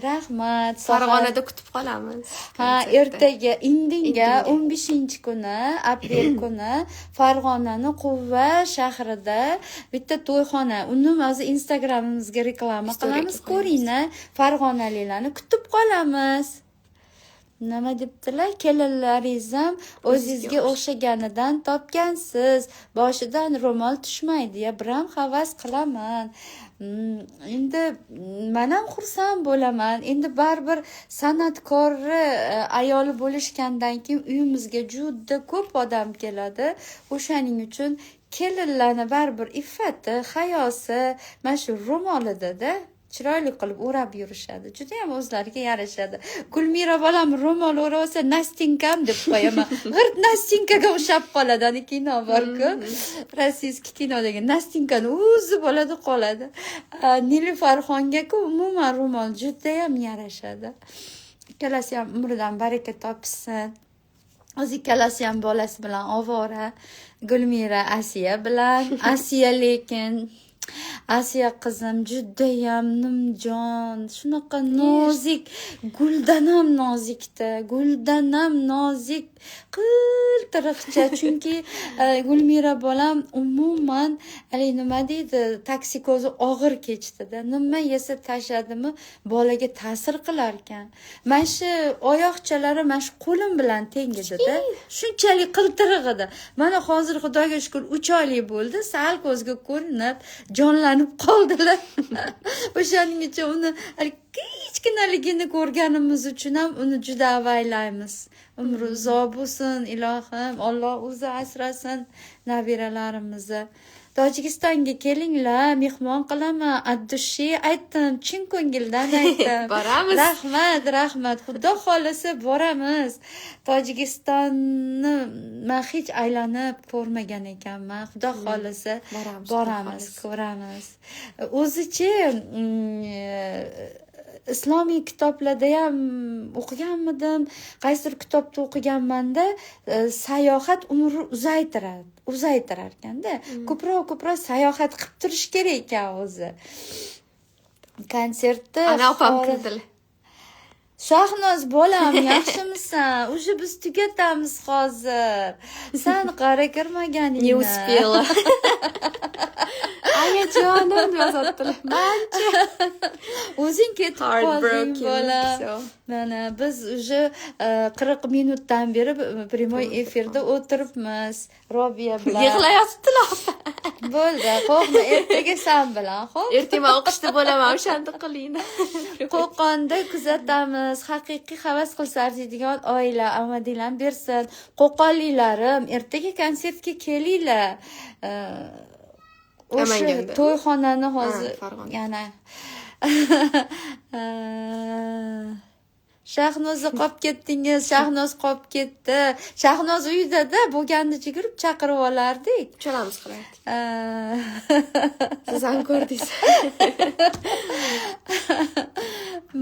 Rahmat. Farg'onada kutib qolamiz Ha, konsertda. Ertaga indinga Indinga. 15-kuni, aprel kuni Farg'onani Quva shahrida bitta to'yxona. Uni hozir Instagramimizga reklama Storyga qilamiz. qo'yamiz. Ko'ringlar, farg'onaliklarni kutib qolamiz. Nima debdilar? Kelinlaringiz ham o'zingizga o'xshaganidan topgansiz. Boshidan ro'mol tushmaydi. Ya, biram havas qilaman. Endi man ham xursand bo'laman. Endi baribir san'atkorni ayoli bo'lishgandan keyin uyimizga juda ko'p odam keladi. O'shaning uchun kelinlarni baribir iffati, hayosi mana shu ro'molida-da. Chiroyli qilib o'rab yurishadi. Judayam o'zlariga yarashadi. Gulmira bolam ro'mol o'rab olsa, Nastinkam deb qo'yaman. G'irt Nastinkaga o'xshab qoladi. Ani kino bor-ku. Rossiyskiy kinodagi Nastinkani o'zi bo'ladi qoladi. Nilufarxonga-ku umuman ro'mol judayam yarashadi. Ikkalasi ham umridan baraka topsin. O'zi ikkalasi ham bolasi bilan ovora. Gulmira Asiya bilan. Asiya lekin Asiya qizim judayam nimjon, shunaqa nozik, guldan ham nozikda, guldan ham nozik, qiltiriqcha. Chunki Gulmira bolam umuman haligi nima deydi, toksikozi og'ir kechdida. Nima yesa tashladimi, bolaga ta'sir qilar ekan. Mana shu oyoqchalari mana shu qo'lim bilan teng edida. Shunchalik qiltiriq edi. Mana hozir Xudoga shukr 3 oylik bo'ldi, sal ko'zga ko'rinib, jonlanib qoldilar. O'shaning uchun uni kichkinaligini ko'rganimiz uchun ham uni juda avaylaymiz. Umri uzoq bo'lsin, ilohim, Alloh o'zi asrasin nabiralarimizni. Tojikistonga kelinglar, mehmon qilaman. Addushi aytdim, chin ko'ngildan aytdim. Boramiz. Rahmat, rahmat. Xudo xolasa boramiz. Tojikistonni men hech aylanib ko'rmagan ekanman. Xudo xolasa boramiz, ko'ramiz. O'zichi islomiy kitoblarda ham o'qiganmidim, qaysidir kitobda o'qiganmanda, sayohat umrni uzaytirar ekanda. Ko'proq sayohat qilib turish kerak ekan o'zi. Konsertda ana opam kirdilar. Shahnoz bolam, yaxshimisan? Уже biz tugatamiz hozir. San qara kirmaganingni. Не успела. Ayajonim deb yozatdilar. Mancha o'zing ketib qolding bolam. Mana biz уже 40 minutdan beri primoy efirda o'tiribmiz Robiya bilan. Yig'layotibdilar. Bo'ldi, qo'rqma, ertaga san bilan, xo'p? Ertaga men o'qishda bo'laman, o'shanda qiling. Qo'qonda kuzatamiz. Haqiqiy havas qilsa arziydigan oila, omadinglar bersin. Qo'qonlilarim, ertaga konsertga kelinglar. O'sha to'yxonani hozir yana Shahnozni qolib ketdingiz, Shahnoz qolib ketdi. Shahnoz uyda-da bo'lganda yugurib chaqirib olardik. Uchalamiz qilardik. Siz ham ko'rdingiz.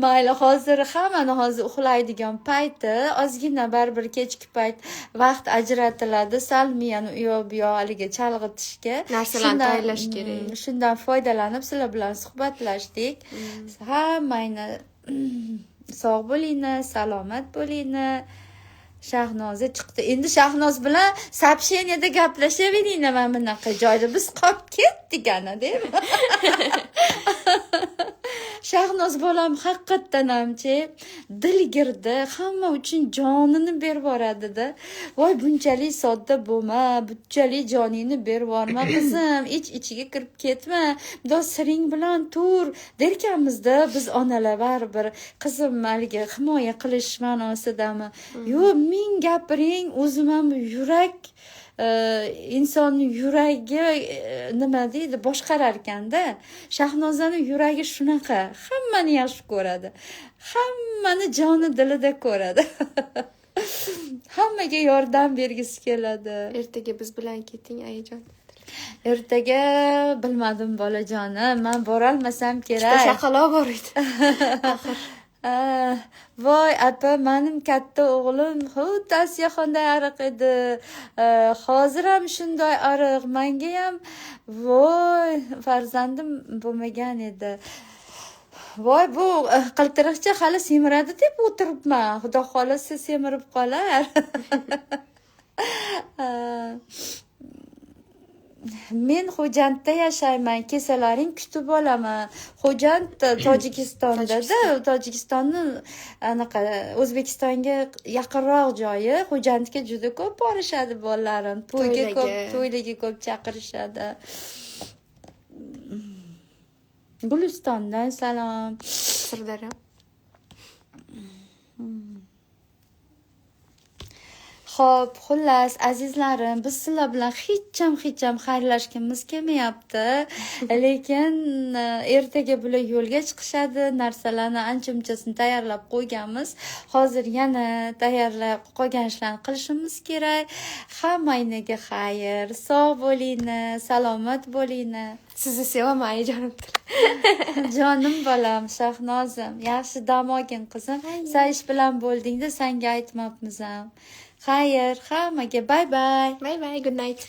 Mayli, hozir hammani hozir uxlaydigan payti, ozgina baribir kechki payt vaqt ajratiladi, sal miyani u yoq bu yoq haligi chalg'itishga. Narsalarni tayyorlash kerak. Shundan foydalanib sizlar bilan suhbatlashdik. Hammangni sog' bo'linglar, salomat bo'linglar. Shahnoza chiqdi. Endi Shahnoz bilan сообщениеda gaplashaveringlar, mana bunaqa joyda biz qolib ketdik ana, deymi? Shahnoz bolam haqiqatdan hamchi dilgirdi, hamma uchun jonini berib yuboradi-da. Voy, bunchalik sodda bo'lma, bunchalik joningni berib yuborma qizim, ich-ichiga kirib ketma, bundoq siring bilan tur derkanmizda biz onalar baribir qizim haligi himoya qilish ma'nosidami? Yo'q, ming gapiring, o'zim ham yurak insonni yuragi nima deydi, boshqarar ekanda. Shahnozani yuragi shunaqa, hammani yaxshi ko'radi, hammani joni dilida ko'radi. Hammaga yordam bergisi keladi. Ertaga biz bilan keting, ayajon. Ertaga bilmadim bolajonim, men borolmasam kerak. Chaqaloq bor edi. Voy apa, menim katta o'g'lim xuddi Asiyaxonday ariq edi. Hozir ham shunday ariq. Menga ham voy farzandim bo'lmagan edi. Voy, bu qiltiriqcha hali semiradi deb o'tiribman. Xudo xolasa semirib qolar. Men Xo'jandda yashayman, kesalaring kutib olaman. Xo'jand Tojikistonda-da, Tojikistonni anaqa O'zbekistonga yaqinroq joyi. Xo'jandga juda ko'p borishadi bolalarim. To'yga ko'p, to'ylarga ko'p chaqirishadi. Gulistondan salom. Sirdaryo. Xo'p, xullas, azizlarim, biz sizlar bilan hecham xayrlashgimiz kelmayapti. Lekin ertaga bular yo'lga chiqishadi. Narsalarni ancha munchasini tayyorlab qo'yganmiz. Hozir yana tayyorlab qolgan ishlarni qilishimiz kerak. Hammanglarga xayr. Sog' bo'linglar, salomat bo'linglar. Sizni sevaman, ayajonim. Jonim bolam, Shahnozim, yaxshi dam olgin, qizim. San ish bilan bo'ldingda, sanga aytmabmiz ham. Xayr, hammaga bye bye. Bye bye, good night.